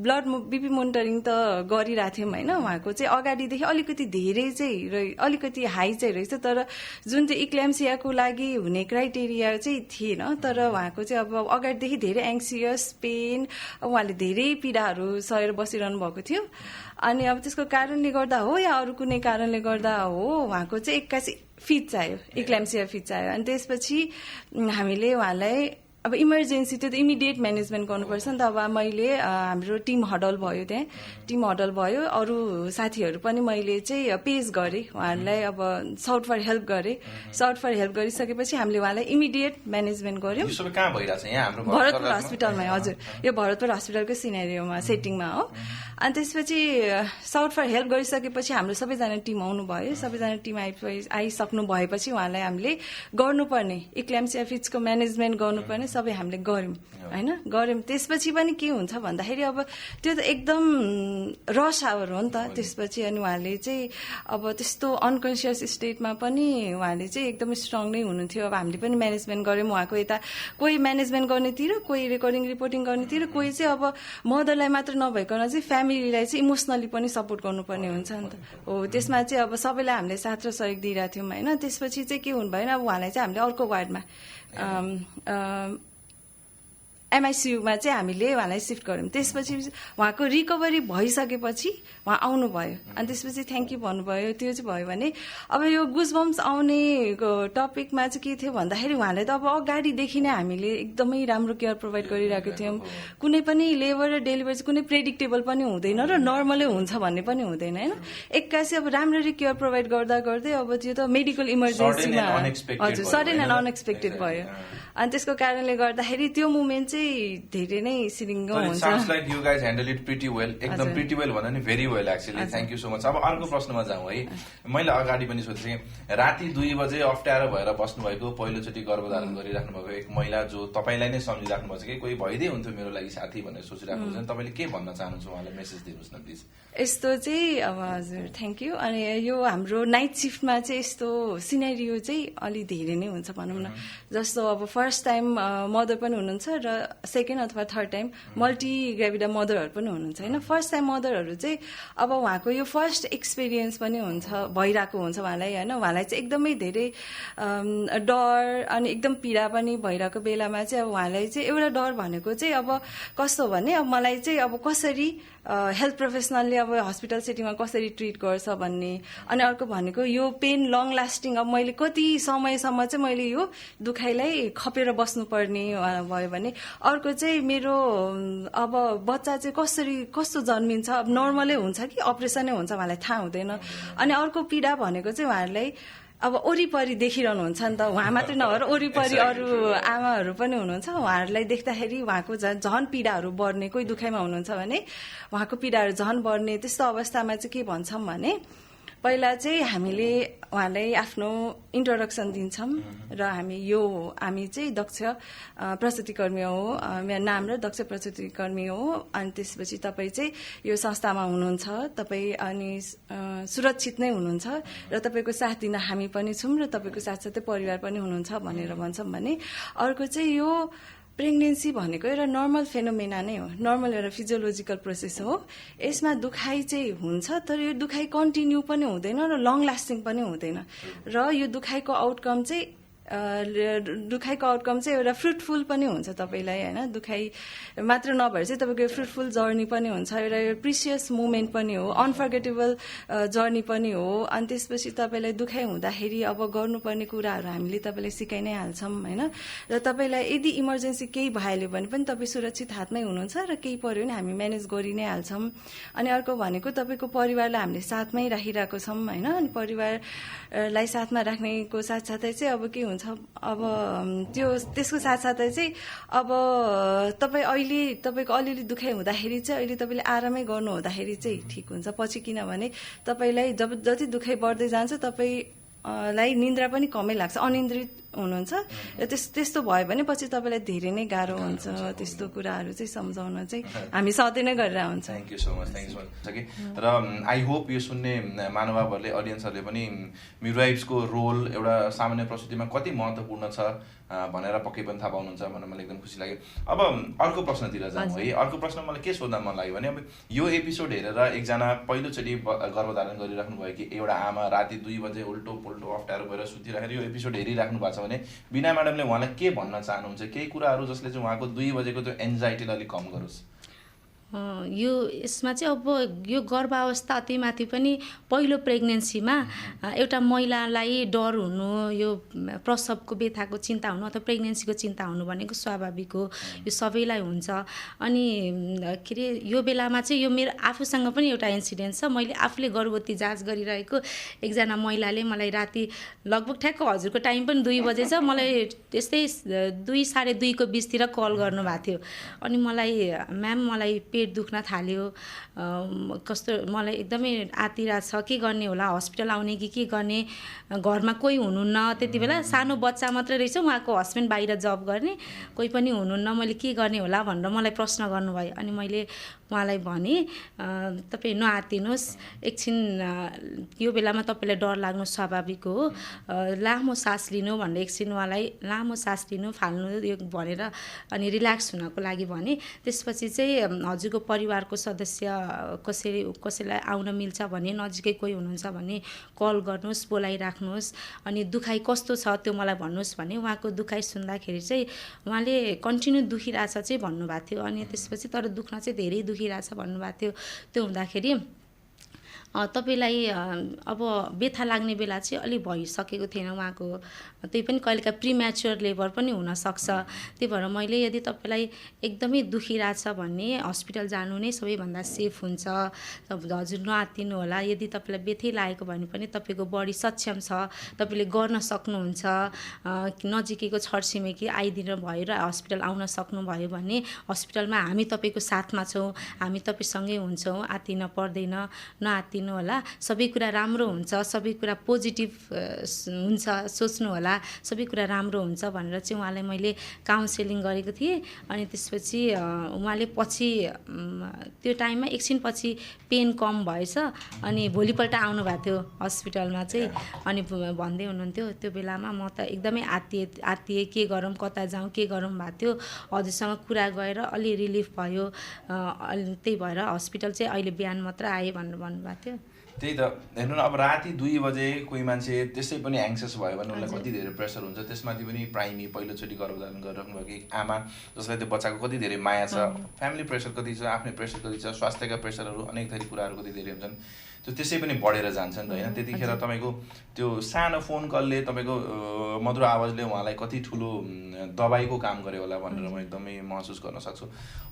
ब्लड बिपी मोनिटरिङ त गरिरहेको थियौँ होइन उहाँको चाहिँ अगाडिदेखि अलिकति धेरै चाहिँ अलिकति हाई चाहिँ रहेछ तर जुन चाहिँ इक्ल्याम्सियाको लागि हुने क्राइटेरिया चाहिँ थिएन तर उहाँको चाहिँ अब अगाडिदेखि धेरै एङ्सियस पेन उहाँले धेरै पीडाहरू सहेर बसिरहनु भएको थियो अनि अब त्यसको कारणले गर्दा हो या अरू कुनै कारणले गर्दा हो उहाँको चाहिँ 81 फिट चाहियो इक्ल्याम्सिया फिट चाहियो अनि त्यसपछि हामीले उहाँलाई अब इमर्जेन्सी त्यो त इमिडिएट म्यानेजमेन्ट गर्नुपर्छ नि त अब मैले हाम्रो टिम हडल भयो त्यहाँ टिम हडल भयो अरू साथीहरू पनि मैले चाहिँ पेज गरेँ उहाँहरूलाई अब साउट फर हेल्प गरेँ साउट फर हेल्प गरिसकेपछि हामीले उहाँलाई इमिडिएट म्यानेजमेन्ट गर्यौँ भरतपुर हस्पिटलमा हजुर यो भरतपुर हस्पिटलको सिनेरियोमा सेटिङमा हो अनि त्यसपछि साउट फर हेल्प गरिसकेपछि हाम्रो सबैजना टिम आउनुभयो सबैजना टिम आइसक्नु भएपछि उहाँलाई हामीले गर्नुपर्ने इक्ल्याम्सिया फिट्सको म्यानेजमेन्ट गर्नुपर्ने सबै हामीले गऱ्यौँ त्यसपछि पनि के हुन्छ भन्दाखेरि अब त्यो त एकदम रस आवर हो नि त त्यसपछि अनि उहाँले चाहिँ अब त्यस्तो अनकन्सियस स्टेटमा पनि उहाँले चाहिँ एकदम स्ट्रङ नै हुनुहुन्थ्यो अब हामीले पनि म्यानेजमेन्ट गऱ्यौँ उहाँको यता कोही म्यानेजमेन्ट गर्नेतिर कोही रेकर्डिङ रिपोर्टिङ गर्नेतिर कोही चाहिँ अब मदरलाई मात्र नभइकन चाहिँ फ्यामिलीलाई चाहिँ इमोसनली पनि सपोर्ट गर्नुपर्ने हुन्छ नि त हो त्यसमा चाहिँ अब सबैलाई हामीले साथ र सहयोग दिइरहेको थियौँ होइन त्यसपछि चाहिँ के हुनु भएन अब उहाँलाई चाहिँ हामीले अर्को वार्डमा एमआइसियुमा चाहिँ हामीले उहाँलाई सिफ्ट गऱ्यौँ त्यसपछि उहाँको रिकभरी भइसकेपछि उहाँ आउनुभयो अनि त्यसपछि थ्याङ्क यू भन्नुभयो त्यो चाहिँ भयो भने अब यो गुजबम्स आउनेको टपिकमा चाहिँ के थियो भन्दाखेरि उहाँलाई त अब अगाडिदेखि नै हामीले एकदमै राम्रो केयर प्रोभाइड गरिरहेको थियौँ कुनै पनि लेबर र डेलिभरी चाहिँ कुनै प्रेडिक्टेबल पनि हुँदैन र नर्मलै हुन्छ भन्ने पनि हुँदैन होइन एक्कासी अब राम्ररी केयर प्रोभाइड गर्दा गर्दै अब त्यो त मेडिकल इमर्जेन्सीमा हजुर सडन एन्ड अनएक्सपेक्टेड भयो अनि त्यसको कारणले गर्दाखेरि त्यो मुभमेन्ट चाहिँ धेरै नै सिरिङ्ग हुन्छ एकदम प्रिटी वेल भन्दा नि very well actually thank you so much अब अर्को प्रश्नमा जाउँ है मैले अगाडि पनि सोधेँ राति 2 बजे अप्ठ्यारो भएर बस्नुभएको पहिलोचोटि गर्भधारण गरिराख्नु भएको एक महिला जो तपाईँलाई नै सम्झिराख्नु भएको छ कि कोही भइदिए हुन्थ्यो मेरो लागि साथी भनेर सोचिराख्नु हुन्छ तपाईँले के भन्न चाहनुहुन्छ उहाँलाई मेसेज दिनुहोस् न प्लिज यस्तो चाहिँ अब हजुर थ्याङ्क यू अनि यो हाम्रो नाइट सिफ्टमा चाहिँ यस्तो सिनेरियो चाहिँ अलि धेरै नै हुन्छ भनौँ न जस्तो अब फर्स्ट टाइम मदर पनि हुनुहुन्छ र सेकेन्ड अथवा थर्ड टाइम मल्टी ग्राभिडा मदरहरू पनि हुनुहुन्छ होइन फर्स्ट टाइम मदरहरू चाहिँ अब उहाँको यो फर्स्ट एक्सपिरियन्स पनि हुन्छ भइरहेको हुन्छ उहाँलाई होइन उहाँलाई चाहिँ एकदमै धेरै डर अनि एकदम पीडा पनि भइरहेको बेलामा चाहिँ अब उहाँलाई चाहिँ एउटा डर भनेको चाहिँ अब कस्तो भने अब मलाई चाहिँ अब कसरी हेल्थ प्रोफेसनलले अब हस्पिटल सेटिङमा कसरी ट्रिट गर्छ भन्ने अनि अर्को भनेको यो पेन लङ लास्टिङ अब मैले कति समयसम्म चाहिँ मैले यो दुखाइलाई खपेर बस्नुपर्ने भयो भने अर्को चाहिँ मेरो अब बच्चा चाहिँ कस्तो जन्मिन्छ अब नर्मलै हुन्छ कि अपरेसनै हुन्छ उहाँलाई थाहा हुँदैन अनि अर्को पीडा भनेको चाहिँ उहाँहरूलाई अब वरिपरि देखिरहनुहुन्छ नि त उहाँ मात्रै नभएर वरिपरि अरू आमाहरू पनि हुनुहुन्छ उहाँहरूलाई देख्दाखेरि उहाँको झन् पीडाहरू बढ्ने कोही दुखाइमा हुनुहुन्छ भने उहाँको पीडाहरू झन् बढ्ने त्यस्तो अवस्थामा चाहिँ के भन्छौँ भने पहिला चाहिँ हामीले उहाँलाई आफ्नो इन्ट्रोडक्सन दिन्छौँ र हामी चाहिँ दक्ष प्रसुतिकर्मी हो मेरो नाम र दक्ष प्रसुतिकर्मी हो अनि त्यसपछि तपाईँ चाहिँ यो संस्थामा हुनुहुन्छ तपाईँ अनि सुरक्षित नै हुनुहुन्छ र तपाईँको साथ दिन हामी पनि छौँ र तपाईँको साथसाथै परिवार पनि हुनुहुन्छ भनेर भन्छौँ भने अर्को चाहिँ यो प्रेग्नेन्सी भनेको एउटा नर्मल फेनोमेना नै हो नर्मल एउटा फिजियोलोजिकल प्रोसेस हो यसमा दुखाइ चाहिँ हुन्छ तर यो दुखाइ कन्टिन्यू पनि हुँदैन र लङ लास्टिङ पनि हुँदैन र यो दुखाइको आउटकम चाहिँ एउटा फ्रुटफुल पनि हुन्छ तपाईँलाई होइन दुखाइ मात्र नभएर चाहिँ तपाईँको फ्रुटफुल जर्नी पनि हुन्छ एउटा प्रिसियस मोमेन्ट पनि हो अनफर्गेटेबल जर्नी पनि हो अनि त्यसपछि तपाईँलाई दुखाइ हुँदाखेरि अब गर्नुपर्ने कुराहरू हामीले तपाईँलाई सिकाइ नै हाल्छौँ होइन र तपाईँलाई यदि इमर्जेन्सी केही भइहाल्यो भने पनि तपाईँ सुरक्षित हातमै हुनुहुन्छ र केही पर्यो भने हामी म्यानेज गरि नै हाल्छौँ अनि अर्को भनेको तपाईँको परिवारलाई हामीले साथमै राखिरहेको छौँ होइन अनि परिवारलाई साथमा राख्नेको साथसाथै चाहिँ अब के हुन्छ अब त्यसको साथसाथै चाहिँ अब तपाईँको अलिअलि दुखाइ हुँदाखेरि चाहिँ अहिले तपाईँले आरामै गर्नु हुँदाखेरि चाहिँ ठिक हुन्छ पछि किनभने तपाईँलाई जति दुखाइ बढ्दै जान्छ तपाईँलाई निन्द्रा पनि कमै लाग्छ अनिन्द्रित हुनुहुन्छ त्यस्तो भयो भने पछि तपाईँलाई धेरै नै गाह्रो हुन्छ त्यस्तो कुराहरू चाहिँ सम्झाउन चाहिँ हामी सधैँ नै गरेर हुन्छ। थ्याङ्क यू सो मच कि र आई होप यो सुन्ने महानुभावहरूले अडियन्सहरूले पनि मिडवाइफ्सको रोल एउटा सामान्य प्रसुतिमा कति महत्त्वपूर्ण छ भनेर पक्कै पनि थाहा पाउनुहुन्छ भनेर मलाई एकदम खुसी लाग्यो। अब अर्को प्रश्नतिर जाउँ है। अर्को प्रश्न मलाई के सोध्न मन लाग्यो भने अब यो एपिसोड हेरेर एकजना पहिलोचोटि गर्भधारण गरिराख्नु भयो कि एउटा आमा राति 2 बजे उल्टो पुल्टो अप्ठ्यारो भएर सुतिराखेर यो एपिसोड हेरिराख्नु भएको छ भने बिना म्याडमले उहाँलाई के भन्न चाहनुहुन्छ, केही कुराहरू जसले चाहिँ उहाँको 2 बजेको त्यो एन्जाइटीलाई अलिक कम गरोस्? यो यसमा चाहिँ अब यो गर्भावस्था अति माथि पनि पहिलो प्रेग्नेन्सीमा एउटा महिलालाई डर हुनु, यो प्रसवको व्यथाको चिन्ता हुनु अथवा प्रेग्नेन्सीको चिन्ता हुनु भनेको स्वाभाविक हो, यो सबैलाई हुन्छ। अनि के अरे यो बेलामा चाहिँ यो मेरो आफूसँग पनि एउटा इन्सिडेन्ट छ। मैले आफूले गर्भवती जाँच गरिरहेको एकजना महिलाले मलाई राति लगभग ठ्याक्क हजुरको टाइम पनि 2 बजे छ, मलाई त्यस्तै 2 साढे 2 को बिचतिर कल गर्नुभएको थियो। अनि मलाई म्याम मलाई पेट दुख्न थाल्यो, कस्तो मलाई एकदमै आतिरा छ, के गर्ने होला, हस्पिटल आउने कि के गर्ने, घरमा कोही हुनुहुन्न। त्यति बेला सानो बच्चा मात्रै रहेछ, उहाँको हस्बेन्ड बाहिर जब गर्ने, कोही पनि हुनुहुन्न, मैले के गर्ने होला भनेर मलाई प्रश्न गर्नुभयो। अनि मैले उहाँलाई भने तपाईँ नआत्तिनुहोस्, एकछिन यो बेलामा तपाईँलाई डर लाग्नु स्वाभाविक हो, लामो सास लिनु भनेर एकछिन उहाँलाई लामो सास लिनु फाल्नु यो भनेर अनि रिल्याक्स हुनको लागि भने। त्यसपछि चाहिँ हजुरको परिवारको सदस्य कसैलाई आउन मिल्छ भने, नजिकै कोही हुनुहुन्छ भने कल गर्नुहोस्, बोलाइराख्नुहोस्, अनि दुखाइ कस्तो छ त्यो मलाई भन्नुहोस् भने उहाँको दुखाइ सुन्दाखेरि चाहिँ उहाँले कन्टिन्यू दुखिरहेछ चाहिँ भन्नुभएको थियो। अनि त्यसपछि तर दुख्न चाहिँ धेरै दुखिरहेछ भन्नुभएको थियो। त्यो हुँदाखेरि तपाईँलाई अब व्यथा लाग्ने बेला चाहिँ अलिक भइसकेको थिएन उहाँको, त्यही पनि कहिलेका प्रिम्याच्योर लेबर पनि हुनसक्छ। त्यही भएर मैले यदि तपाईँलाई एकदमै दुखिरहेछ भने हस्पिटल जानु नै सबैभन्दा सेफ हुन्छ। हजुर नआत्तिनु होला, यदि तपाईँलाई व्यथै लागेको भने पनि तपाईँको बडी सक्षम छ, तपाईँले गर्न सक्नुहुन्छ, नजिकैको छरछिमेकी आइदिनु भयो र हस्पिटल आउन सक्नुभयो भने हस्पिटलमा हामी तपाईँको साथमा छौँ, हामी तपाईँसँगै हुन्छौँ, आत्तिन पर्दैन, नआत्तिनु होला, सबै कुरा राम्रो हुन्छ, सबै कुरा पोजिटिभ हुन्छ, सोच्नु होला, सबै कुरा राम्रो हुन्छ भनेर चाहिँ उहाँलाई मैले काउन्सिलिङ गरेको थिएँ। अनि त्यसपछि उहाँले पछि त्यो टाइममा एकछिन पछि पेन कम भएछ अनि भोलिपल्ट आउनुभएको थियो हस्पिटलमा चाहिँ। अनि भन्दै हुनुहुन्थ्यो त्यो बेलामा म त एकदमै आत्तिएँ, के गरौँ, कता जाउँ, के गरौँ भएको थियो। हजुरसँग कुरा गएर अलि रिलिफ भयो, त्यही भएर हस्पिटल चाहिँ अहिले बिहान मात्र आएँ भनेर भन्नुभएको थियो। त्यही त हेर्नु न, अब राति 2 बजे कोही मान्छे त्यसै पनि एङ्सियस भयो भने उसलाई कति धेरै प्रेसर हुन्छ। त्यसमाथि पनि प्राइमी पहिलोचोटि गर्भधारण गरिराख्नु भएको आमा जसलाई त्यो बच्चाको कति धेरै माया छ, फ्यामिली प्रेसर कति छ, आफ्नै प्रेसर कति छ, स्वास्थ्यका प्रेसरहरू अनेक थरी कुराहरू कति धेरै हुन्छन्, त्यो त्यसै पनि बढेर जान्छ नि त होइन। त्यतिखेर तपाईँको त्यो सानो फोन कलले तपाईँको मधुर आवाजले उहाँलाई कति ठुलो दबाईको काम गर्यो होला भनेर म एकदमै महसुस गर्न सक्छु।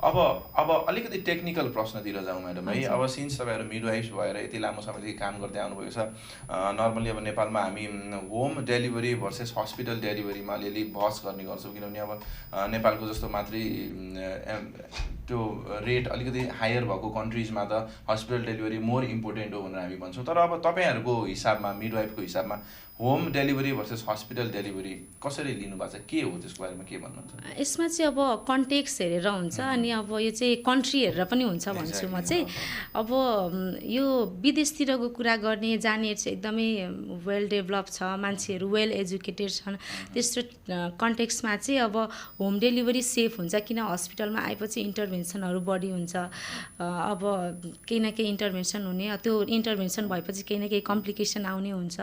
अब अलिकति टेक्निकल प्रश्नतिर जाउँ म्याडम है। अब सिन्स तपाईँहरू मिडवाइफ्स भएर यति लामो समयदेखि काम गर्दै आउनुभएको छ, नर्मली अब नेपालमा हामी होम डेलिभरी भर्सेस हस्पिटल डेलिभरीमा अलिअलि बहस गर्ने गर्छौँ, किनभने अब नेपालको जस्तो मात्रै त्यो रेट अलिकति हायर भएको कन्ट्रिजमा त हस्पिटल डेलिभरी मोर इम्पोर्टेन्ट हो भनेर हामी भन्छौँ। तर अब तपाईँहरूको हिसाबमा, मिडवाइफको हिसाबमा home delivery versus hospital delivery कसरी लिनु भएको छ, के हो त्यसको बारेमा के भन्नुहुन्छ? यसमा चाहिँ अब कन्टेक्स्ट हेरेर हुन्छ, अनि अब यो चाहिँ कन्ट्री हेरेर पनि हुन्छ भन्छु म चाहिँ। अब यो विदेशतिरको कुरा गर्ने जानेहरू चाहिँ एकदमै वेल डेभलप छ, मान्छेहरू वेल एजुकेटेड छन्, त्यस्तो कन्टेक्स्टमा चाहिँ अब होम डेलिभरी सेफ हुन्छ, किन हस्पिटलमा आएपछि इन्टरभेन्सनहरू बढी हुन्छ। अब केही न केही इन्टरभेन्सन हुने, त्यो इन्टरभेन्सन भएपछि केही न केही कम्प्लिकेसन आउने हुन्छ।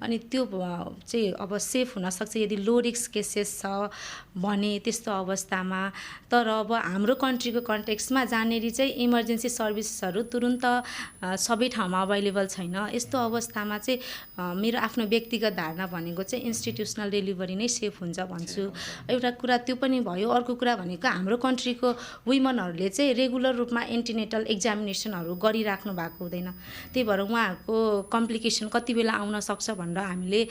अनि त्यो चाहिँ अब सेफ हुनसक्छ यदि लो रिस्क केसेस छ भने त्यस्तो अवस्थामा। तर अब हाम्रो कन्ट्रीको कन्टेक्स्टमा जहाँनेरि चाहिँ इमर्जेन्सी सर्भिसेसहरू तुरुन्त सबै ठाउँमा अभाइलेबल छैन, यस्तो अवस्थामा चाहिँ मेरो आफ्नो व्यक्तिगत धारणा भनेको चाहिँ इन्स्टिट्युसनल डेलिभरी नै सेफ हुन्छ भन्छु। एउटा कुरा त्यो पनि भयो। अर्को कुरा भनेको हाम्रो कन्ट्रीको वुमेनहरूले चाहिँ रेगुलर रूपमा एन्टिनेटल एक्जामिनेसनहरू गरिराख्नु भएको हुँदैन, त्यही भएर उहाँहरूको कम्प्लिकेसन कति बेला आउन सक्छ भनेर हामीले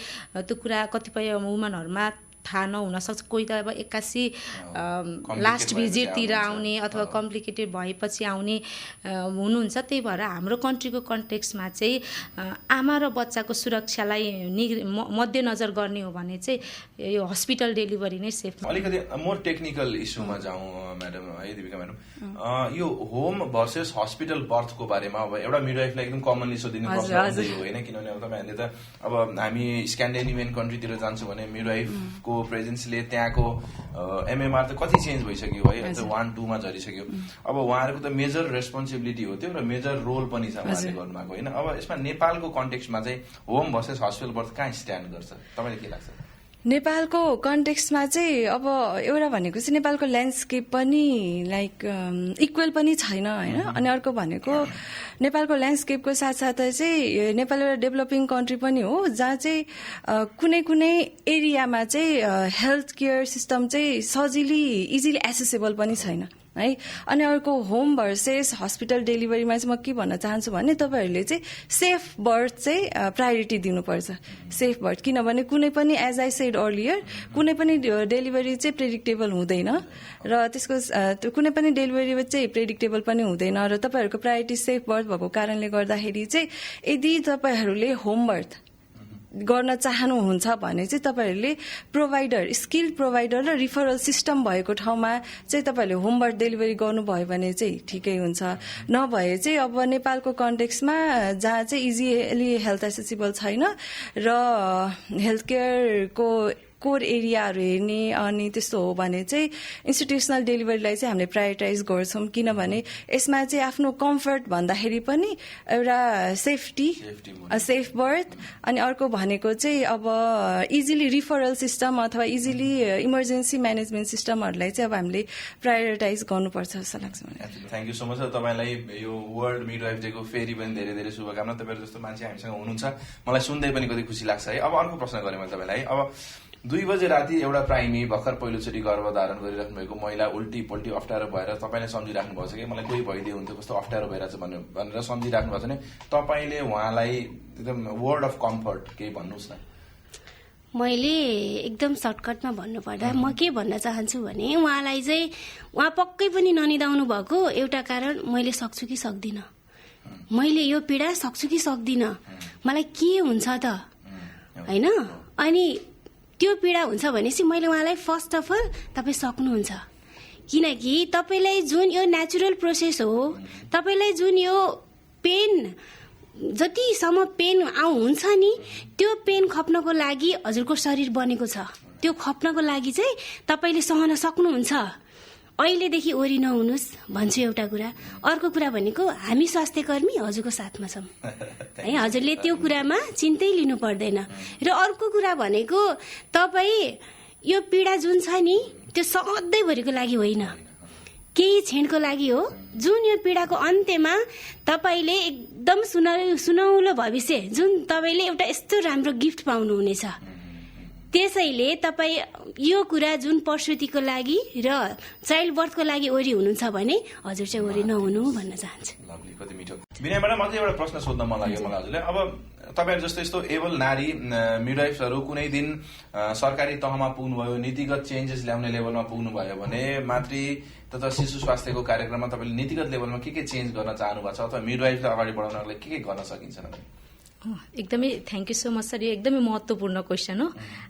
त्यो कुरा कतिपय वुमेनहरूमा थाहा नहुन सक्छ, कोही त अब 81 लास्ट भिजिटतिर आउने अथवा कम्प्लिकेटेड भएपछि आउने हुनुहुन्छ। त्यही भएर हाम्रो कन्ट्रीको कन्टेक्स्टमा चाहिँ आमा र बच्चाको सुरक्षालाई मध्यनजर गर्ने हो भने चाहिँ यो हस्पिटल डेलिभरी नै सेफ। अलिकति मोर टेक्निकल इस्युमा जाउँ म्याडम है दिपिका म्याडम, यो होम भर्सेस हस्पिटल बर्थको बारेमा अब एउटा मिडवाइफलाई एकदम कमनली सोधिने प्रश्न हो होइन, किनभने अब तपाईँहरूले त अब हामी स्क्यान्डिनेभियन कन्ट्रीतिर जान्छौँ भने मिडवाइफको प्रेजेन्सले त्यहाँको एमएमआर त कति चेन्ज भइसक्यो है, 1-2 मा झरिसक्यो। अब उहाँहरूको त मेजर रेस्पोन्सिबिलिटी हो त्यो र मेजर रोल पनि छ उहाँले गर्नुभएको होइन। अब यसमा नेपालको कन्टेक्स्टमा चाहिँ होम भर्सेस हस्पिटल बर्थ कहाँ स्ट्यान्ड गर्छ, तपाईँले के लाग्छ? नेपालको कन्टेक्स्टमा चाहिँ अब एउटा भनेको चाहिँ नेपालको ल्यान्डस्केप पनि लाइक इक्वल पनि छैन होइन। अनि अर्को भनेको नेपालको ल्यान्डस्केपको साथसाथै चाहिँ नेपाल एउटा डेभलपिङ कन्ट्री पनि हो, जहाँ चाहिँ कुनै कुनै एरियामा चाहिँ हेल्थ केयर सिस्टम चाहिँ इजिली एसेसेबल पनि छैन है। अनि अर्को होम भर्सेस हस्पिटल डेलिभरीमा चाहिँ म के भन्न चाहन्छु भने तपाईँहरूले चाहिँ सेफ बर्थ चाहिँ प्रायोरिटी दिनुपर्छ, सेफ बर्थ। किनभने कुनै पनि एज आई सेड अर्लियर कुनै पनि डेलिभरी चाहिँ प्रेडिक्टेबल हुँदैन र त्यसको कुनै पनि डेलिभरी चाहिँ प्रेडिक्टेबल पनि हुँदैन र तपाईँहरूको प्रायोरिटी सेफ बर्थ भएको कारणले गर्दाखेरि चाहिँ यदि तपाईँहरूले होम बर्थ गर्न चाहनुहुन्छ भने चाहिँ तपाईँहरूले प्रोभाइडर, स्किल प्रोभाइडर र रिफरल सिस्टम भएको ठाउँमा चाहिँ तपाईँहरूले होम बर्थ डेलिभरी गर्नुभयो भने चाहिँ ठिकै हुन्छ। नभए चाहिँ अब नेपालको कन्टेक्स्टमा जहाँ चाहिँ इजिली हेल्थ एसेसिबल छैन र हेल्थ केयरको कोर एरियाहरू हेर्ने अनि त्यस्तो हो भने चाहिँ इन्स्टिट्युसनल डेलिभरीलाई चाहिँ हामीले प्रायोरिटाइज गर्छौँ। किनभने यसमा चाहिँ आफ्नो कम्फर्ट भन्दाखेरि पनि एउटा सेफ्टी सेफ बर्थ अनि अर्को भनेको चाहिँ अब इजिली रिफरल सिस्टम अथवा इजिली इमर्जेन्सी म्यानेजमेन्ट सिस्टमहरूलाई चाहिँ अब हामीले प्रायोरिटाइज गर्नुपर्छ जस्तो लाग्छ। Thank you so much. तपाईँलाई यो वर्ल्ड मिडवाइफ डेको फेरि पनि धेरै धेरै शुभकामना। तपाईँहरू जस्तो मान्छे हामीसँग हुनुहुन्छ, मलाई सुन्दै पनि कति खुसी लाग्छ है। अब अर्को प्रश्न गरेँ मैले तपाईँलाई, अब 2 बजे राति एउटा प्राइमी भर्खर पहिलोचोटि गर्भधारण गरिराख्नु भएको महिला उल्टी पल्टी अप्ठ्यारो भएर तपाईँले सम्झिराख्नु भएको छ कि मलाई कोही भइदियो हुन्थ्यो कस्तो अप्ठ्यारो भइरहेछ भनेर सम्झिराख्नु भएको छ भने तपाईँले उहाँलाई एकदम वर्ड अफ कम्फर्ट केही भन्नुहोस् न। मैले एकदम सर्टकटमा भन्नुपर्दा म के भन्न चाहन्छु भने उहाँलाई चाहिँ उहाँ पक्कै पनि ननिदाउनु भएको एउटा कारण मैले सक्छु कि सक्दिनँ, मैले यो पीडा सक्छु कि सक्दिनँ, मलाई के हुन्छ त होइन। अनि त्यो पीडा हुन्छ भनेपछि मैले उहाँलाई फर्स्ट अफ अल तपाईँ सक्नुहुन्छ, किनकि तपाईँलाई जुन यो नेचुरल प्रोसेस हो, तपाईँलाई जुन यो पेन जतिसम्म पेन हुन्छ नि त्यो पेन खप्नको लागि हजुरको शरीर बनेको छ, त्यो खप्नको लागि चाहिँ तपाईँले सहन सक्नुहुन्छ। अहिलेदेखि ओरी नहुनुहोस् भन्छु एउटा कुरा। अर्को कुरा भनेको हामी स्वास्थ्यकर्मी हजुरको साथमा छौँ है, हजुरले त्यो कुरामा चिन्तै लिनु पर्दैन। र अर्को कुरा भनेको तपाईँ यो पीडा जुन छ नि त्यो सधैँभरिको लागि होइन, केही क्षणको लागि हो। जुन यो पीडाको अन्त्यमा तपाईँले एकदम सुनौलो भविष्य, जुन तपाईँले एउटा यस्तो राम्रो गिफ्ट पाउनुहुनेछ। त्यसैले तपाईँ यो कुरा जुन प्रसुतिको लागि र चाइल्ड बर्थको लागि ओरी हुनुहुन्छ भने हजुर चाहिँ ओरी नहुनु भन्न चाहन्छु। कति मिठो। विनय म्याडम, अझै एउटा प्रश्न सोध्न मन लाग्यो मलाई हजुरले। अब तपाईँहरू जस्तो यस्तो एबल नारी मिडवाइफहरू कुनै दिन सरकारी तहमा पुग्नुभयो, नीतिगत चेन्जेस ल्याउने लेभलमा पुग्नुभयो भने मातृ तथा शिशु स्वास्थ्यको कार्यक्रममा तपाईँले नीतिगत लेभलमा के चेन्ज गर्न चाहनु भएको छ अथवा मिडवाइफलाई अगाडि बढाउनको लागि के गर्न सकिन्छ? एकदमै thank you so much sir. यो एकदमै महत्त्वपूर्ण क्वेसन हो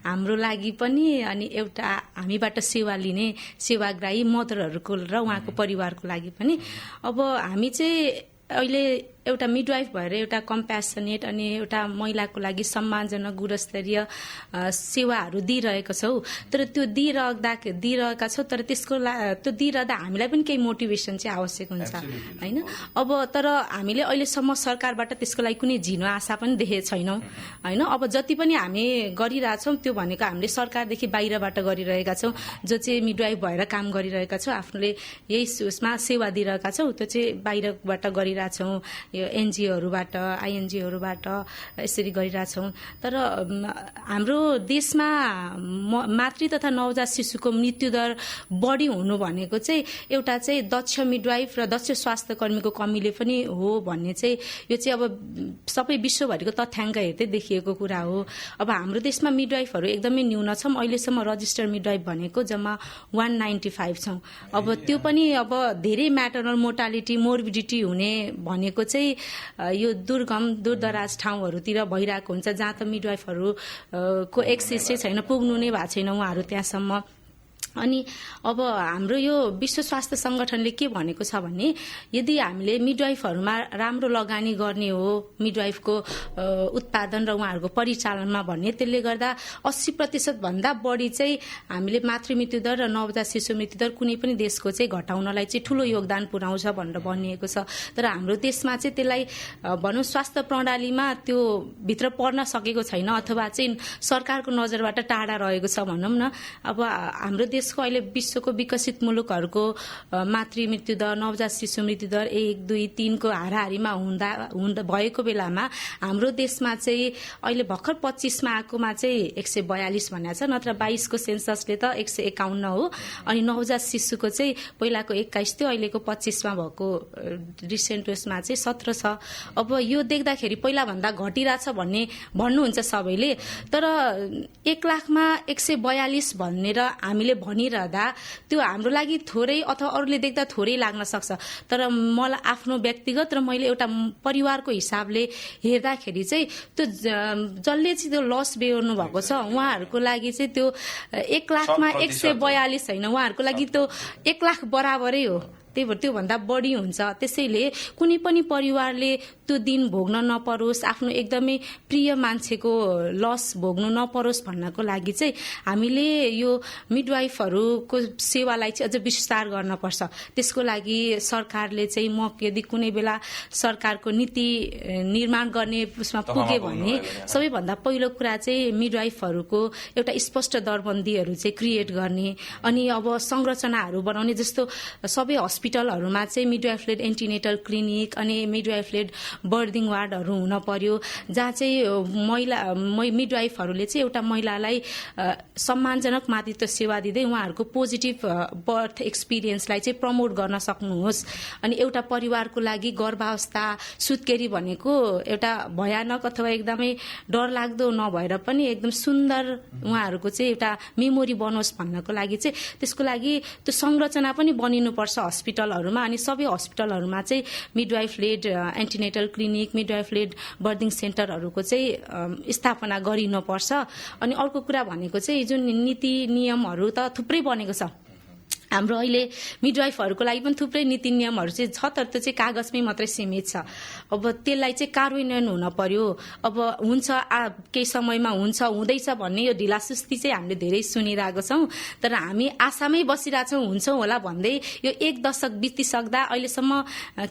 हाम्रो लागि पनि अनि एउटा हामीबाट सेवा लिने सेवाग्राही मदरहरूको र उहाँको परिवारको लागि पनि। अब हामी चाहिँ अहिले एउटा मिडवाइफ भएर एउटा कम्प्यासनेट अनि एउटा महिलाको लागि सम्मानजनक गुणस्तरीय सेवाहरू दिइरहेका छौँ। तर त्यो दिइरहेका छौँ, तर त्यसको त्यो दिइरहँदा हामीलाई पनि केही मोटिभेसन चाहिँ आवश्यक हुन्छ होइन। अब तर हामीले अहिलेसम्म सरकारबाट त्यसको लागि कुनै झिनो आशा पनि देखेको छैनौँ होइन। अब जति पनि हामी गरिरहेछौँ त्यो भनेको हामीले सरकारदेखि बाहिरबाट गरिरहेका छौँ, जो चाहिँ मिडवाइफ भएर काम गरिरहेका छौँ, आफूले यही उसमा सेवा दिइरहेका छौँ, त्यो चाहिँ बाहिरबाट गरिरहेछौँ। यो एनजिओहरूबाट आइएनजिओहरूबाट यसरी गरिरहेछौँ। तर हाम्रो देशमा मातृ तथा नवजात शिशुको मृत्युदर बढी हुनु भनेको चाहिँ एउटा चाहिँ दक्ष मिडवाइफ र दक्ष स्वास्थ्य कर्मीको कमीले पनि हो भन्ने चाहिँ यो चाहिँ अब सबै विश्वभरिको तथ्याङ्क हेर्दै देखिएको कुरा हो। अब हाम्रो देशमा मिडवाइफहरू एकदमै न्यून छौँ। अहिलेसम्म रजिस्टर्ड मिडवाइफ भनेको जम्मा 195 छौँ। अब त्यो पनि अब धेरै म्याटरनल मोर्टालिटी मोर्बिडिटी हुने भनेको चाहिँ यो दुर्गम दूरदराज ठाउँहरूतिर भइरहेको हुन्छ जहाँ त मिडवाइफहरू को एक्सेस चाहिँ छैन, पुग्नु नै भएको छैन उहाँहरू त्यहाँसम्म। अनि अब हाम्रो यो विश्व स्वास्थ्य संगठनले के भनेको छ भने यदि हामीले मिडवाइफहरूमा राम्रो लगानी गर्ने हो मिडवाइफको उत्पादन र उहाँहरूको परिचालनमा भन्ने, त्यसले गर्दा 80% भन्दा बढी चाहिँ हामीले मातृ मृत्युदर र नवजात शिशु मृत्युदर कुनै पनि देशको चाहिँ घटाउनलाई चाहिँ ठूलो योगदान पुर्याउँछ भनेर भनिएको छ। तर हाम्रो देशमा चाहिँ त्यसलाई भनौँ स्वास्थ्य प्रणालीमा त्यो भित्र पर्न सकेको छैन अथवा चाहिँ सरकारको नजरबाट टाढा रहेको छ भनौँ न। अब हाम्रो देशको अहिले विश्वको विकसित मुलुकहरूको मातृ मृत्युदर नवजात शिशु मृत्युदर 1, 2, 3 को हाराहारीमा हुँदा भएको बेलामा हाम्रो देशमा चाहिँ अहिले भर्खर 25 मा आएकोमा चाहिँ 142 भनेको छ, नत्र 22 को सेन्ससले त 151 हो। अनि नवजात शिशुको चाहिँ पहिलाको 21 थियो, अहिलेको 25 मा भएको रिसेन्ट उयसमा चाहिँ 17 छ। अब यो देख्दाखेरि पहिलाभन्दा घटिरहेछ भन्ने भन्नुहुन्छ सबैले, तर 1 लाखमा 142 भनेर हामीले भनिरहँदा त्यो हाम्रो लागि थोरै अथवा अरूले देख्दा थोरै लाग्न सक्छ। तर मलाई आफ्नो व्यक्तिगत र मैले एउटा परिवारको हिसाबले हेर्दाखेरि चाहिँ त्यो जसले चाहिँ त्यो लस बेहोर्नु भएको छ उहाँहरूको लागि चाहिँ त्यो 1 लाखमा 142 होइन, उहाँहरूको लागि त्यो 1 लाख बराबरै हो, त्यही भएर त्योभन्दा बढी हुन्छ। त्यसैले कुनै पनि परिवारले त्यो दिन भोग्न नपरोस्, आफ्नो एकदमै प्रिय मान्छेको लस भोग्नु नपरोस् भन्नको लागि चाहिँ हामीले यो मिडवाइफहरूको सेवालाई चाहिँ अझ विस्तार गर्नुपर्छ। त्यसको लागि सरकारले चाहिँ म यदि कुनै बेला सरकारको नीति निर्माण गर्ने उसमा पुगे भने सबैभन्दा पहिलो कुरा चाहिँ मिडवाइफहरूको एउटा स्पष्ट दरबन्दीहरू चाहिँ क्रिएट गर्ने, अनि अब संरचनाहरू बनाउने। जस्तो सबै हस्पिटलहरूमा चाहिँ मिडवाइफलेड एन्टिनेटल क्लिनिक अनि मिडवाइफलेड बर्दिङ वार्डहरू हुन पर्यो, जहाँ चाहिँ मिडवाइफहरूले चाहिँ एउटा महिलालाई सम्मानजनक मातृत्व सेवा दिँदै उहाँहरूको पोजिटिभ बर्थ एक्सपिरियन्सलाई चाहिँ प्रमोट गर्न सक्नुहोस्। अनि एउटा परिवारको लागि गर्भावस्था सुत्केरी भनेको एउटा भयानक अथवा एकदमै डरलाग्दो नभएर पनि एकदम सुन्दर उहाँहरूको चाहिँ एउटा मेमोरी बनोस् भन्नको लागि चाहिँ त्यसको लागि त्यो संरचना पनि बनिनुपर्छ हस्पिटलहरूमा। अनि सबै हस्पिटलहरूमा चाहिँ मिडवाइफलेड एन्टिनेटल क्लिनिक मिडवाइफलेड बर्दिङ सेन्टरहरूको चाहिँ स्थापना गरिनुपर्छ। अनि अर्को कुरा भनेको चाहिँ जुन नीति नियमहरू त थुप्रै बनेको छ हाम्रो अहिले मिडवाइफहरूको लागि पनि थुप्रै नीति नियमहरू चाहिँ छ, तर त्यो चाहिँ कागजमै मात्रै सीमित छ। अब त्यसलाई चाहिँ कार्यान्वयन हुन पर्यो। अब हुन्छ केही समयमा हुन्छ हुँदैछ भन्ने यो ढिलासुस्ती चाहिँ हामीले धेरै सुनिरहेको छौँ, तर हामी आशामै बसिरहेछौँ हुन्छौँ होला भन्दै यो 1 दशक बितिसक्दा अहिलेसम्म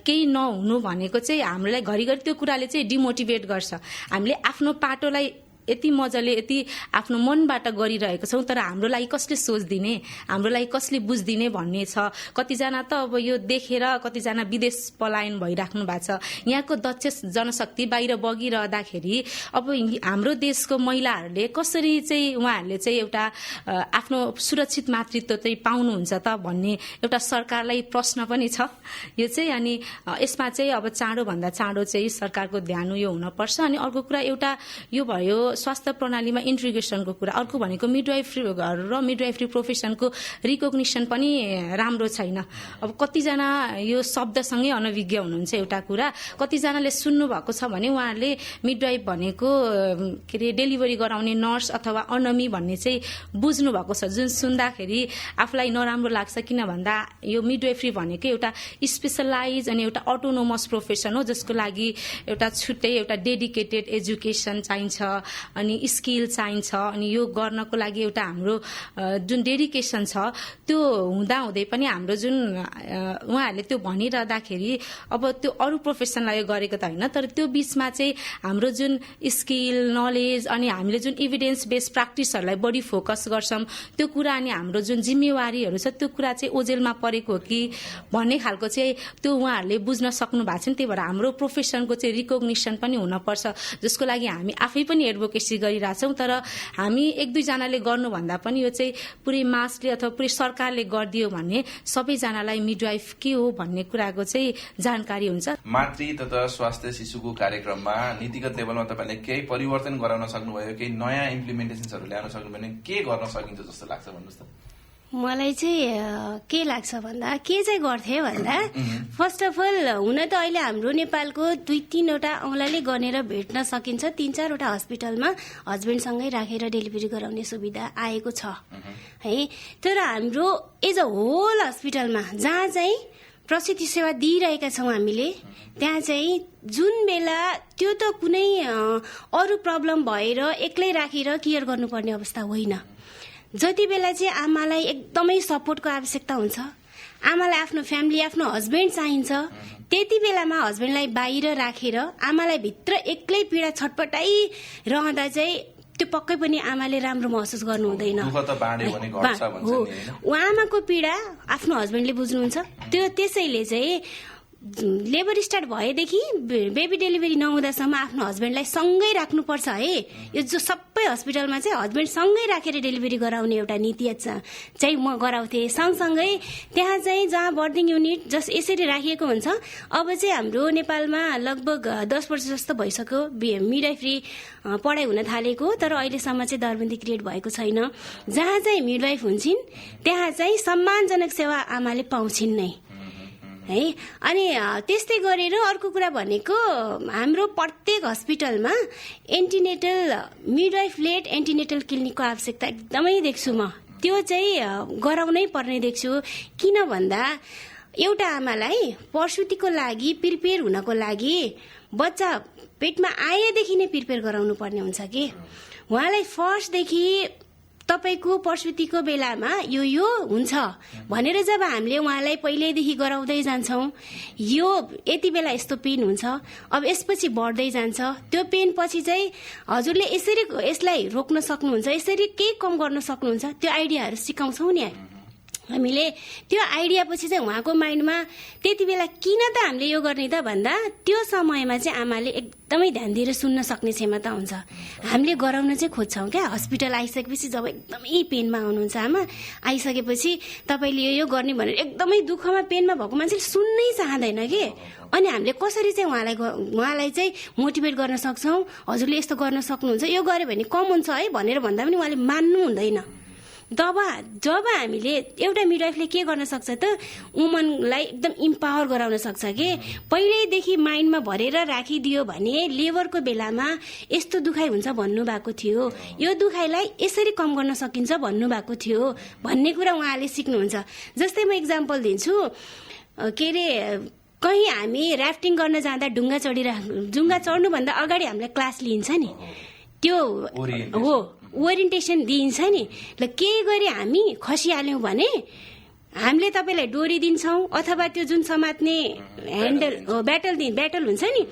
केही नहुनु भनेको चाहिँ हामीलाई घरिघरि त्यो कुराले चाहिँ डिमोटिभेट गर्छ। हामीले आफ्नो पाटोलाई यति मजाले यति आफ्नो मनबाट गरिरहेको छौँ, तर हाम्रो लागि कसले सोचिदिने, हाम्रो लागि कसले बुझिदिने भन्ने छ। कतिजना त अब यो देखेर कतिजना विदेश पलायन भइराख्नु भएको छ। यहाँको दक्ष जनशक्ति बाहिर बगिरहँदाखेरि अब हाम्रो देशको महिलाहरूले कसरी चाहिँ उहाँहरूले चाहिँ एउटा आफ्नो सुरक्षित मातृत्व चाहिँ पाउनुहुन्छ त भन्ने एउटा सरकारलाई प्रश्न पनि छ यो चाहिँ। अनि यसमा चाहिँ अब चाँडोभन्दा चाँडो चाहिँ सरकारको ध्यान यो हुनपर्छ। अनि अर्को कुरा एउटा यो भयो स्वास्थ्य प्रणालीमा इन्टिग्रेसनको कुरा, अर्को भनेको मिडवाइफरी र मिडवाइफरी प्रोफेसनको रिकग्निसन पनि राम्रो छैन। अब कतिजना यो शब्दसँगै अनभिज्ञ हुनुहुन्छ एउटा कुरा, कतिजनाले सुन्नु भएको छ भने उहाँहरूले मिडवाइफ भनेको के अरे डेलिभरी गराउने नर्स अथवा अनमी भन्ने चाहिँ बुझ्नु भएको छ, जुन सुन्दाखेरि आफूलाई नराम्रो लाग्छ। किन भन्दा यो मिडवाइफरी भनेको एउटा स्पेसलाइज अनि एउटा अटोनोमस प्रोफेसन हो, जसको लागि एउटा छुट्टै एउटा डेडिकेटेड एजुकेसन चाहिन्छ। अनि स्किल चाहिन्छ अनि यो गर्नको लागि एउटा हाम्रो जुन डेडिकेसन छ त्यो हुँदाहुँदै पनि हाम्रो जुन उहाँहरूले त्यो भनिरहँदाखेरि अब त्यो अरू प्रोफेसनलाई गरेको त होइन तर त्यो बिचमा चाहिँ हाम्रो जुन स्किल नलेज अनि हामीले जुन इभिडेन्स बेस्ड प्र्याक्टिसहरूलाई बढी फोकस गर्छौँ त्यो कुरा अनि हाम्रो जुन जिम्मेवारीहरू छ त्यो कुरा चाहिँ ओझेलमा परेको हो कि भन्ने खालको चाहिँ त्यो उहाँहरूले बुझ्न सक्नु भएको छ नि त्यही भएर हाम्रो प्रोफेसनको चाहिँ रिकग्निसन पनि हुनपर्छ जसको लागि हामी आफै पनि एडभोकेसी गरिरहेछौँ तर हामी एक दुईजनाले गर्नुभन्दा पनि यो चाहिँ पुरै मासले अथवा पुरै सरकारले गरिदियो भने सबैजनालाई मिडवाइफ के हो भन्ने कुराको चाहिँ जानकारी हुन्छ। मातृ तथा स्वास्थ्य शिशुको कार्यक्रममा नीतिगत लेभलमा तपाईँले केही परिवर्तन गराउन सक्नुभयो केही नयाँ इम्प्लिमेन्टेसन्सहरू ल्याउन सक्नुभयो भने के गर्न सकिन्छ जस्तो लाग्छ भन्नुहोस् त। मलाई चाहिँ के लाग्छ भन्दा के चाहिँ गर्थे भन्दा फर्स्ट अफ अल हुन त अहिले हाम्रो नेपालको 2-3वटा औँलाले गनेर भेट्न सकिन्छ 3-4वटा हस्पिटलमा हस्बेन्डसँगै राखेर डेलिभरी गराउने सुविधा आएको छ है तर हाम्रो एज अ होल हस्पिटलमा जहाँ चाहिँ प्रसूति सेवा दिइरहेका छौँ हामीले त्यहाँ चाहिँ जुन बेला त्यो त कुनै अरू प्रब्लम भएर एक्लै राखेर केयर गर्नुपर्ने अवस्था होइन जति बेला चाहिँ आमालाई एकदमै सपोर्टको आवश्यकता हुन्छ आमालाई आफ्नो फ्यामिली आफ्नो हस्बेन्ड चाहिन्छ त्यति बेलामा हस्बेन्डलाई बाहिर राखेर आमालाई भित्र एक्लै पीडा छटपटाइ रहँदा चाहिँ त्यो पक्कै पनि आमाले राम्रो महसुस गर्नु हुँदैन हो आमाको पीडा आफ्नो हस्बेन्डले बुझ्नुहुन्छ त्यो त्यसैले चाहिँ लेबर स्टार्ट भएदेखि बेबी डेलिभरी नहुँदासम्म आफ्नो हस्बेन्डलाई सँगै राख्नुपर्छ है यो जो सबै हस्पिटलमा चाहिँ हस्बेन्ड सँगै राखेर डेलिभरी गराउने एउटा नीति चाहिँ म गराउँथे सँगसँगै त्यहाँ चाहिँ जहाँ बर्दिङ युनिट जस यसरी राखिएको हुन्छ अब चाहिँ हाम्रो नेपालमा लगभग 10 वर्ष जस्तो भइसक्यो मिडवाइफरी पढाइ हुन थालेको तर अहिलेसम्म चाहिँ दरबन्दी क्रिएट भएको छैन जहाँ चाहिँ मिडवाइफ हुन्छन् त्यहाँ चाहिँ सम्मानजनक सेवा आमाले पाउँछिन् नै है अनि त्यस्तै गरेर अर्को कुरा भनेको हाम्रो प्रत्येक हस्पिटलमा एन्टिनेटल मिडवाइफ लेड एन्टिनेटल क्लिनिकको आवश्यकता एकदमै देख्छु म त्यो चाहिँ गराउनै पर्ने देख्छु किन भन्दा एउटा आमालाई प्रसुतिको लागि प्रिपेयर हुनको लागि बच्चा पेटमा आएदेखि नै प्रिपेयर गराउनु पर्ने हुन्छ कि उहाँलाई फर्स्टदेखि तपाईको प्रसुतिको बेलामा यो हुन्छ भनेर जब हामीले उहाँलाई पहिल्यैदेखि गराउँदै जान्छौँ यो यति बेला यस्तो पेन हुन्छ अब यसपछि बढ्दै जान्छ त्यो पेन पछि चाहिँ हजुरले यसलाई रोक्न सक्नुहुन्छ यसरी के कम गर्न सक्नुहुन्छ त्यो आइडियाहरू सिकाउँछौँ नि हामीले त्यो आइडिया पछि चाहिँ उहाँको माइन्डमा त्यति बेला किन त हामीले यो गर्ने त भन्दा त्यो समयमा चाहिँ आमाले एकदमै ध्यान दिएर सुन्न सक्ने क्षमता हुन्छ हामीले गराउन चाहिँ खोज्छौँ क्या हस्पिटल आइसकेपछि जब एकदमै पेनमा आउनुहुन्छ आमा आइसकेपछि तपाईँले यो गर्ने भनेर एकदमै दुःखमा पेनमा भएको मान्छेले सुन्नै चाहँदैन कि अनि हामीले कसरी चाहिँ उहाँलाई चाहिँ मोटिभेट गर्न सक्छौँ हजुरले यस्तो गर्न सक्नुहुन्छ यो गर्यो भने कम हुन्छ है भनेर भन्दा पनि उहाँले मान्नु हुँदैन जब हामीले एउटा मिडवाइफले के गर्न सक्छ त वुमनलाई एकदम इम्पावर गराउन सक्छ कि पहिल्यैदेखि माइन्डमा भरेर राखिदियो भने लेबरको बेलामा यस्तो दुखाइ हुन्छ भन्नुभएको थियो यो दुखाइलाई यसरी कम गर्न सकिन्छ भन्नुभएको थियो भन्ने कुरा उहाँले सिक्नुहुन्छ जस्तै म इक्जाम्पल दिन्छु के अरे कहीँ हामी राफ्टिङ गर्न जाँदा ढुङ्गा चढ्नुभन्दा अगाडि हामीलाई क्लास लिइन्छ नि त्यो हो ओरिएन्टेसन दिइन्छ नि ल के गरी हामी खसिहाल्यौँ भने हामीले तपाईँलाई डोरी दिन्छौँ अथवा त्यो जुन समात्ने ह्यान्डल ब्याटल हुन्छ नि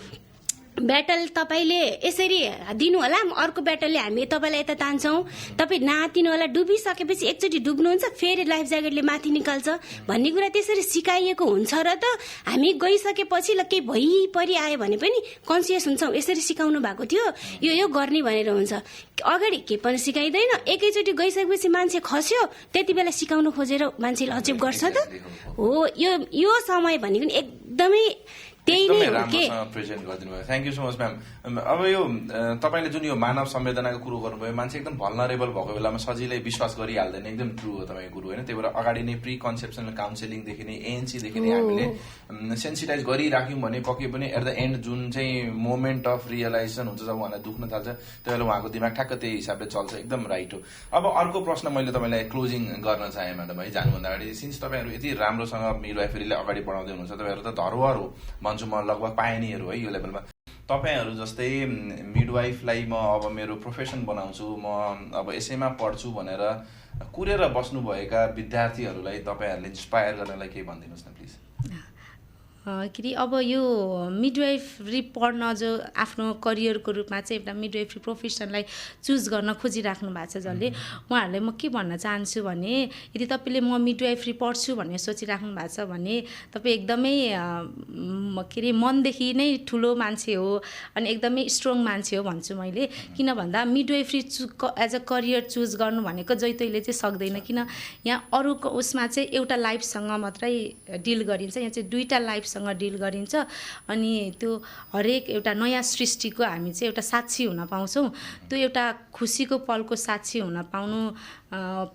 ब्याटल तपाईँले यसरी दिनु होला अर्को ब्याटलले हामी तपाईँलाई यता तान्छौँ तपाईँ नहातिनु होला डुबिसकेपछि एकचोटि डुब्नुहुन्छ फेरि लाइफ ज्याकेटले माथि निकाल्छ भन्ने कुरा त्यसरी सिकाइएको हुन्छ र त हामी गइसकेपछि ल केही भइपरि आयो भने पनि कन्सियस हुन्छौँ यसरी सिकाउनु भएको थियो यो गर्ने भनेर हुन्छ अगाडि के पनि सिकाइँदैन एकैचोटि गइसकेपछि मान्छे खस्यो त्यति बेला सिकाउनु खोजेर मान्छेले अचेप गर्छ त हो यो समय भनेको नि एकदमै त्यही नै हो के प्रेजेन्ट गरिदिनु भयो thank you so much ma'am अब यो तपाईँले जुन यो मानव संवेदनाको कुरो गर्नुभयो मान्छे एकदम भल्नरेबल भएको बेलामा सजिलै विश्वास गरिहाल्दैन एकदम ट्रु हो तपाईँको कुरो होइन त्यही भएर अगाडि नै प्री कन्सेप्सनल काउन्सिलिङदेखि नै एएनसीदेखि नै हामीले सेन्सिटाइज गरिराख्यौँ भने पक्कै पनि एट द एन्ड जुन चाहिँ मोमेन्ट अफ रियलाइजेसन हुन्छ जब उहाँलाई दुख्न थाल्छ त्यो बेला उहाँको दिमाग ठ्याक्क त्यही हिसाबले चल्छ एकदम राइट हो। अब अर्को प्रश्न मैले तपाईँलाई क्लोजिङ गर्न चाहेँ म्याडम है जानुभन्दा अगाडि सिन्स तपाईँहरू यति राम्रोसँग मिडवाइफरीले अगाडि बढाउँदै हुनुहुन्छ तपाईँहरू त धरोहर हो भन्छु म लगभग पाएनीहरू है यो लेभलमा तपाईँहरू जस्तै मिडवाइफलाई म अब मेरो प्रोफेसन बनाउँछु, म अब यसैमा पढ्छु भनेर कुरेर बस्नुभएका विद्यार्थीहरूलाई तपाईँहरूले इन्स्पायर गर्नलाई के भनिदिनुहोस् न प्लिज। के अरे अब यो मिडवाइफरी पढ्न जो आफ्नो करियरको रूपमा चाहिँ एउटा मिडवाइफरी प्रोफेसनलाई चुज गर्न खोजिराख्नु भएको छ जसले, उहाँहरूलाई म के भन्न चाहन्छु भने यदि तपाईँले म मिडवाइफरी पढ्छु भन्ने सोचिराख्नु भएको छ भने तपाईँ एकदमै के अरे मनदेखि नै ठुलो मान्छे हो अनि एकदमै स्ट्रङ मान्छे हो भन्छु मैले। किन भन्दा midwifery as a career choose गर्नु भनेको जैतैले चाहिँ सक्दैन, किन यहाँ अरूको उसमा चाहिँ एउटा लाइफसँग मात्रै डिल गरिन्छ, यहाँ चाहिँ दुईवटा लाइफ सँग डिल गरिन्छ अनि त्यो हरेक एउटा नयाँ सृष्टिको हामी चाहिँ एउटा साक्षी हुन पाउँछौँ। त्यो एउटा खुसीको पलको साक्षी हुन पाउनु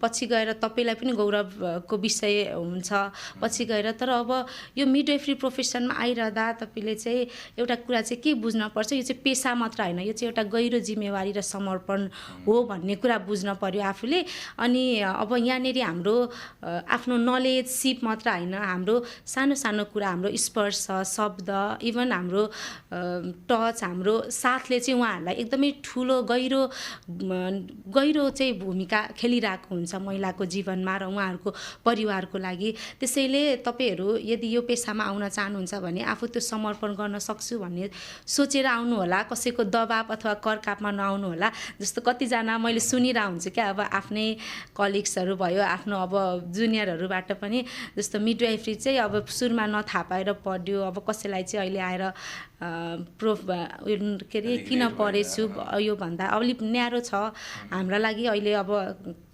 पछि गएर तपाईँलाई पनि गौरवको विषय हुन्छ पछि गएर। तर अब यो मिडवाइफरी प्रोफेसनमा आइरहँदा तपाईँले चाहिँ एउटा कुरा चाहिँ के बुझ्नुपर्छ, यो चाहिँ पेसा मात्र होइन, यो चाहिँ एउटा गहिरो जिम्मेवारी र समर्पण हो भन्ने कुरा बुझ्न पर्यो आफूले। अनि अब यहाँनिर हाम्रो आफ्नो नलेज सिप मात्र होइन, हाम्रो सानो सानो कुरा, हाम्रो स्पर्श शब्द इभन हाम्रो टच हाम्रो साथले चाहिँ उहाँहरूलाई एकदमै ठुलो गहिरो चाहिँ भूमिका खेलिरहेको हुन्छ महिलाको जीवनमा र उहाँहरूको परिवारको लागि। त्यसैले तपाईँहरू यदि यो पेसामा आउन चाहनुहुन्छ भने आफू त्यो समर्पण गर्न सक्छु भन्ने सोचेर आउनु होला, कसैको दबाब अथवा करकापमा नआउनु होला। जस्तो कतिजना मैले सुनिरहेको हुन्छु क्या, अब आफ्नै कलिग्सहरू भयो, आफ्नो अब जुनियरहरूबाट पनि जस्तो मिडवाइफरी चाहिँ अब सुरुमा नथाहा पाएर पढ्यो, अब कसैलाई चाहिँ अहिले आएर के अरे किन पढेछु यो भन्दा अलिक न्यारो छ हाम्रा लागि अहिले, अब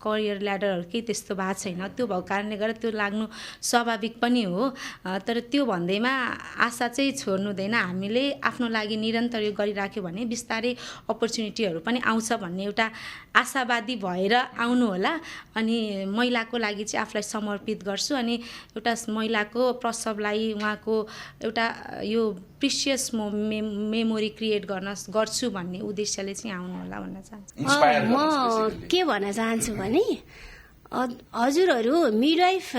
करियर ल्याडरहरू केही त्यस्तो भएको छैन, त्यो भएको कारणले गर्दा त्यो लाग्नु स्वाभाविक पनि हो। तर त्यो भन्दैमा आशा चाहिँ छोड्नु हुँदैन, हामीले आफ्नो लागि निरन्तर यो गरिराख्यो भने बिस्तारै अपर्च्युनिटीहरू पनि आउँछ भन्ने एउटा आशावादी भएर आउनु होला। अनि महिलाको लागि चाहिँ आफूलाई समर्पित गर्छु अनि एउटा महिलाको प्रसवलाई उहाँको एउटा यो प्रिसियस मेमोरी क्रिएट गर्छु भन्ने उद्देश्यले चाहिँ आउनु होला भन्न चाहन्छु। म के भन्न चाहन्छु भने हजुरहरू मिडवाइफ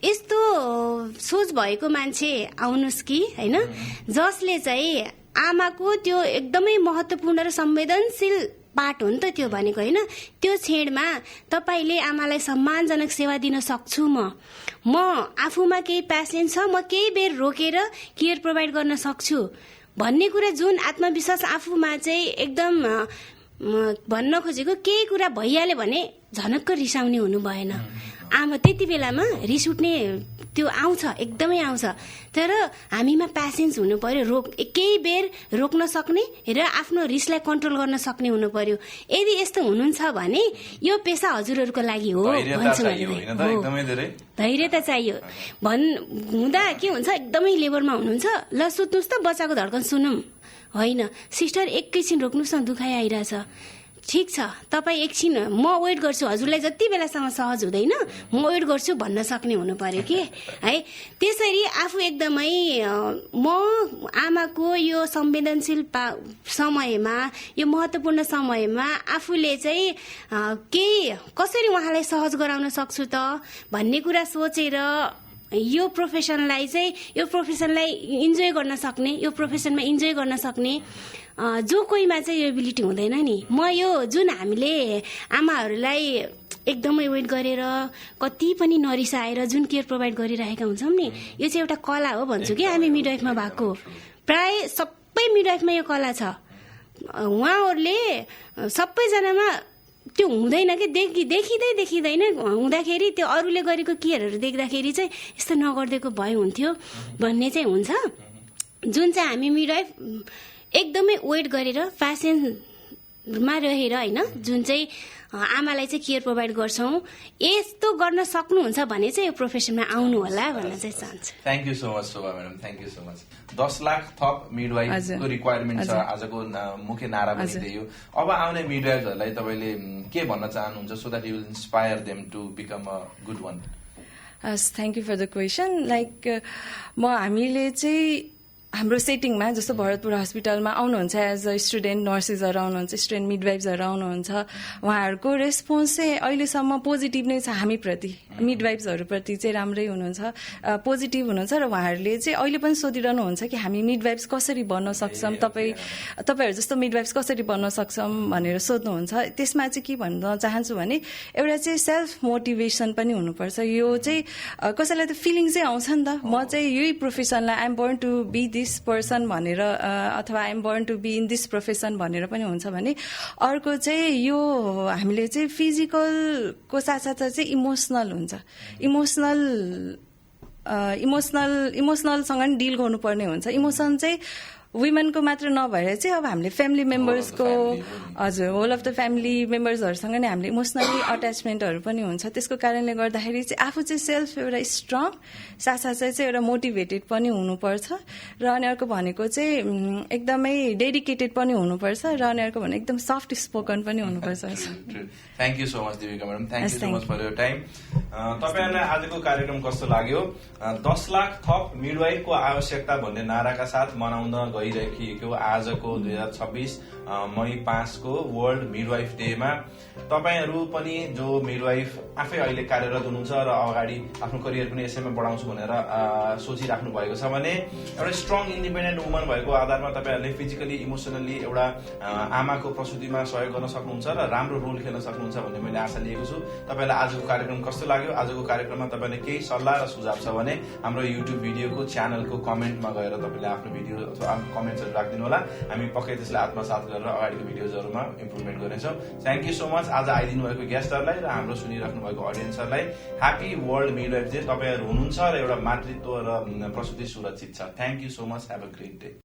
यस्तो सोच भएको मान्छे आउनुहोस् कि होइन, जसले चाहिँ आमाको त्यो एकदमै महत्त्वपूर्ण र संवेदनशील पार्ट हो नि त त्यो भनेको होइन, त्यो क्षणमा तपाईँले आमालाई सम्मानजनक सेवा दिन सक्छु म आफूमा केही प्यासेन्ट छ, म केही बेर रोकेर केयर प्रोभाइड गर्न सक्छु भन्ने कुरा जुन आत्मविश्वास आफूमा चाहिँ एकदम भन्न खोजेको केही कुरा भइहाल्यो भने झनक्क रिसाउने हुनु भएन। आमा त्यति बेलामा रिस उठ्ने त्यो आउँछ, एकदमै आउँछ, तर हामीमा प्यासेन्स हुनु पर्यो, केही बेर रोक्न सक्ने र आफ्नो रिसलाई कन्ट्रोल गर्न सक्ने हुनु पर्यो। यदि यस्तो हुनुहुन्छ भने यो पेसा हजुरहरूको लागि हो भन्छु। धैर्यता चाहियो हुँदा के हुन्छ, एकदमै लेबरमा हुनुहुन्छ, ल सुत्नुहोस् त बच्चाको धड्कन सुनौँ, होइन सिस्टर एकैछिन रोक्नुहोस् न दुखाइ आइरहेछ, ठिक छ तपाईँ एकछिन म वेट गर्छु, हजुरलाई जति बेलासम्म सहज हुँदैन म वेट गर्छु भन्न सक्ने हुनु पर्यो कि है। त्यसरी आफू एकदमै म आमाको यो संवेदनशील समयमा, यो महत्त्वपूर्ण समयमा आफूले चाहिँ कसरी उहाँलाई सहज गराउन सक्छु त भन्ने कुरा सोचेर यो प्रोफेसनलाई इन्जोय गर्न सक्ने, यो प्रोफेसनमा इन्जोय गर्न सक्ने जो कोहीमा चाहिँ यो एबिलिटी हुँदैन नि। म यो जुन हामीले आमाहरूलाई एकदमै वेट गरेर कति पनि नरिसाएर जुन केयर प्रोभाइड गरिरहेका हुन्छौँ नि, यो चाहिँ एउटा कला हो भन्छु कि हामी मिडवाइफमा भएको प्राय सबै मिडवाइफमा यो कला छ। उहाँहरूले सबैजनामा त्यो हुँदैन कि देखिँदैन हुँदाखेरि त्यो अरूले गरेको केयरहरू देख्दाखेरि चाहिँ यस्तो नगरिदिएको भए हुन्थ्यो भन्ने चाहिँ हुन्छ। जुन चाहिँ हामी मिडवाइफ एकदमै वेट गरेर प्यासेन्टमा रहेर होइन, जुन चाहिँ आमालाई चाहिँ केयर प्रोभाइड गर्छौँ, यस्तो गर्न सक्नुहुन्छ भने चाहिँ यो प्रोफेसनमा आउनु होला भन्न चाहिँ चाहन्छु। Thank you so much Shobha madam, thank you so much. 10 lakh थप मिडवाइफको रिक्वायरमेन्ट छ, आजको मुख्य नारा पनि त्यही हो। अब आउने मिडवाइफहरूलाई तपाईँले के भन्न चाहनुहुन्छ so that you will inspire them to become a good one? Thank you for the question. Like हामीले चाहिँ हाम्रो सेटिङमा जस्तो भरतपुर हस्पिटलमा आउनुहुन्छ एज अ स्टुडेन्ट नर्सेसहरू आउनुहुन्छ स्टुडेन्ट मिडवाइफ्सहरू आउनुहुन्छ उहाँहरूको रेस्पोन्स चाहिँ अहिलेसम्म पोजिटिभ नै छ हामीप्रति मिडवाइफ्सहरूप्रति चाहिँ राम्रै हुनुहुन्छ पोजिटिभ हुनुहुन्छ र उहाँहरूले चाहिँ अहिले पनि सोधिरहनुहुन्छ कि हामी मिडवाइफ्स कसरी बन्न सक्छौँ तपाईँहरू जस्तो मिडवाइफ्स कसरी बन्न सक्छौँ भनेर सोध्नुहुन्छ त्यसमा चाहिँ के भन्न चाहन्छु भने एउटा चाहिँ सेल्फ मोटिभेसन पनि हुनुपर्छ यो चाहिँ कसैलाई त फिलिङ चाहिँ आउँछ नि त म चाहिँ यही प्रोफेसनलाई I'm born to be this person भनेर अथवा I'm born to be in this profession भनेर पनि हुन्छ भने अर्को चाहिँ यो हामीले चाहिँ फिजिकलको साथसाथै चाहिँ इमोसनल हुन्छ इमोसनलसँग नि डिल गर्नुपर्ने हुन्छ इमोसन चाहिँ वुमेनको मात्र नभएर चाहिँ अब हामीले फ्यामिली मेम्बर्सको हजुर होल अफ द फ्यामिली मेम्बर्सहरूसँग नै हामीले इमोसनली अट्याचमेन्टहरू पनि हुन्छ त्यसको कारणले गर्दाखेरि चाहिँ आफू चाहिँ सेल्फ एउटा स्ट्रङ साथसाथै चाहिँ एउटा मोटिभेटेड पनि हुनुपर्छ र अनि अर्को भनेको चाहिँ एकदमै डेडिकेटेड पनि हुनुपर्छ र अनि अर्को भने एकदम सफ्ट स्पोकन पनि हुनुपर्छ thank you so much Devika madam thank you so much for your time तपाईँहरूलाई आजको कार्यक्रम कस्तो लाग्यो 10 लाख थप मिडवाइफको आवश्यकता भन्ने नाराका साथ मनाउन गइरहेको आजको 2026 मई 5 को वर्ल्ड मिडवाइफ डेमा तपाईहरू पनि जो मिडवाइफ आफै अहिले कार्यरत हुनुहुन्छ र अगाडि आफ्नो करियर पनि यसैमा बढाउँछु भनेर सोचिराख्नु भएको छ भने एउटा स्ट्रङ इन्डिपेन्डेन्ट वुमन भएको आधारमा तपाईँहरूले फिजिकली इमोसनली एउटा आमाको प्रसुतिमा सहयोग गर्न सक्नुहुन्छ र राम्रो रोल खेल्न सक्नुहुन्छ भन्ने मैले आशा लिएको छु तपाईँलाई आजको कार्यक्रम कस्तो लाग्यो आजको कार्यक्रममा तपाईँले केही सल्लाह र सुझाव छ भने हाम्रो युट्युब भिडियोको च्यानलको कमेन्टमा गएर तपाईँले आफ्नो भिडियो अथवा कमेन्ट्सहरू राखिदिनु होला हामी पक्कै त्यसलाई आत्मसात गरेर अगाडिको भिडियोजहरूमा इम्प्रुभमेन्ट गर्नेछौँ थ्याङ्क यू सो मच आज आइदिनु भएको गेस्टहरूलाई र हाम्रो सुनिराख्नु भएको अडियन्सहरूलाई ह्याप्पी वर्ल्ड मिडवाइफ डे तपाईँहरू हुनुहुन्छ र एउटा मातृत्व र प्रसुति सुरक्षित छ thank you so much have a great day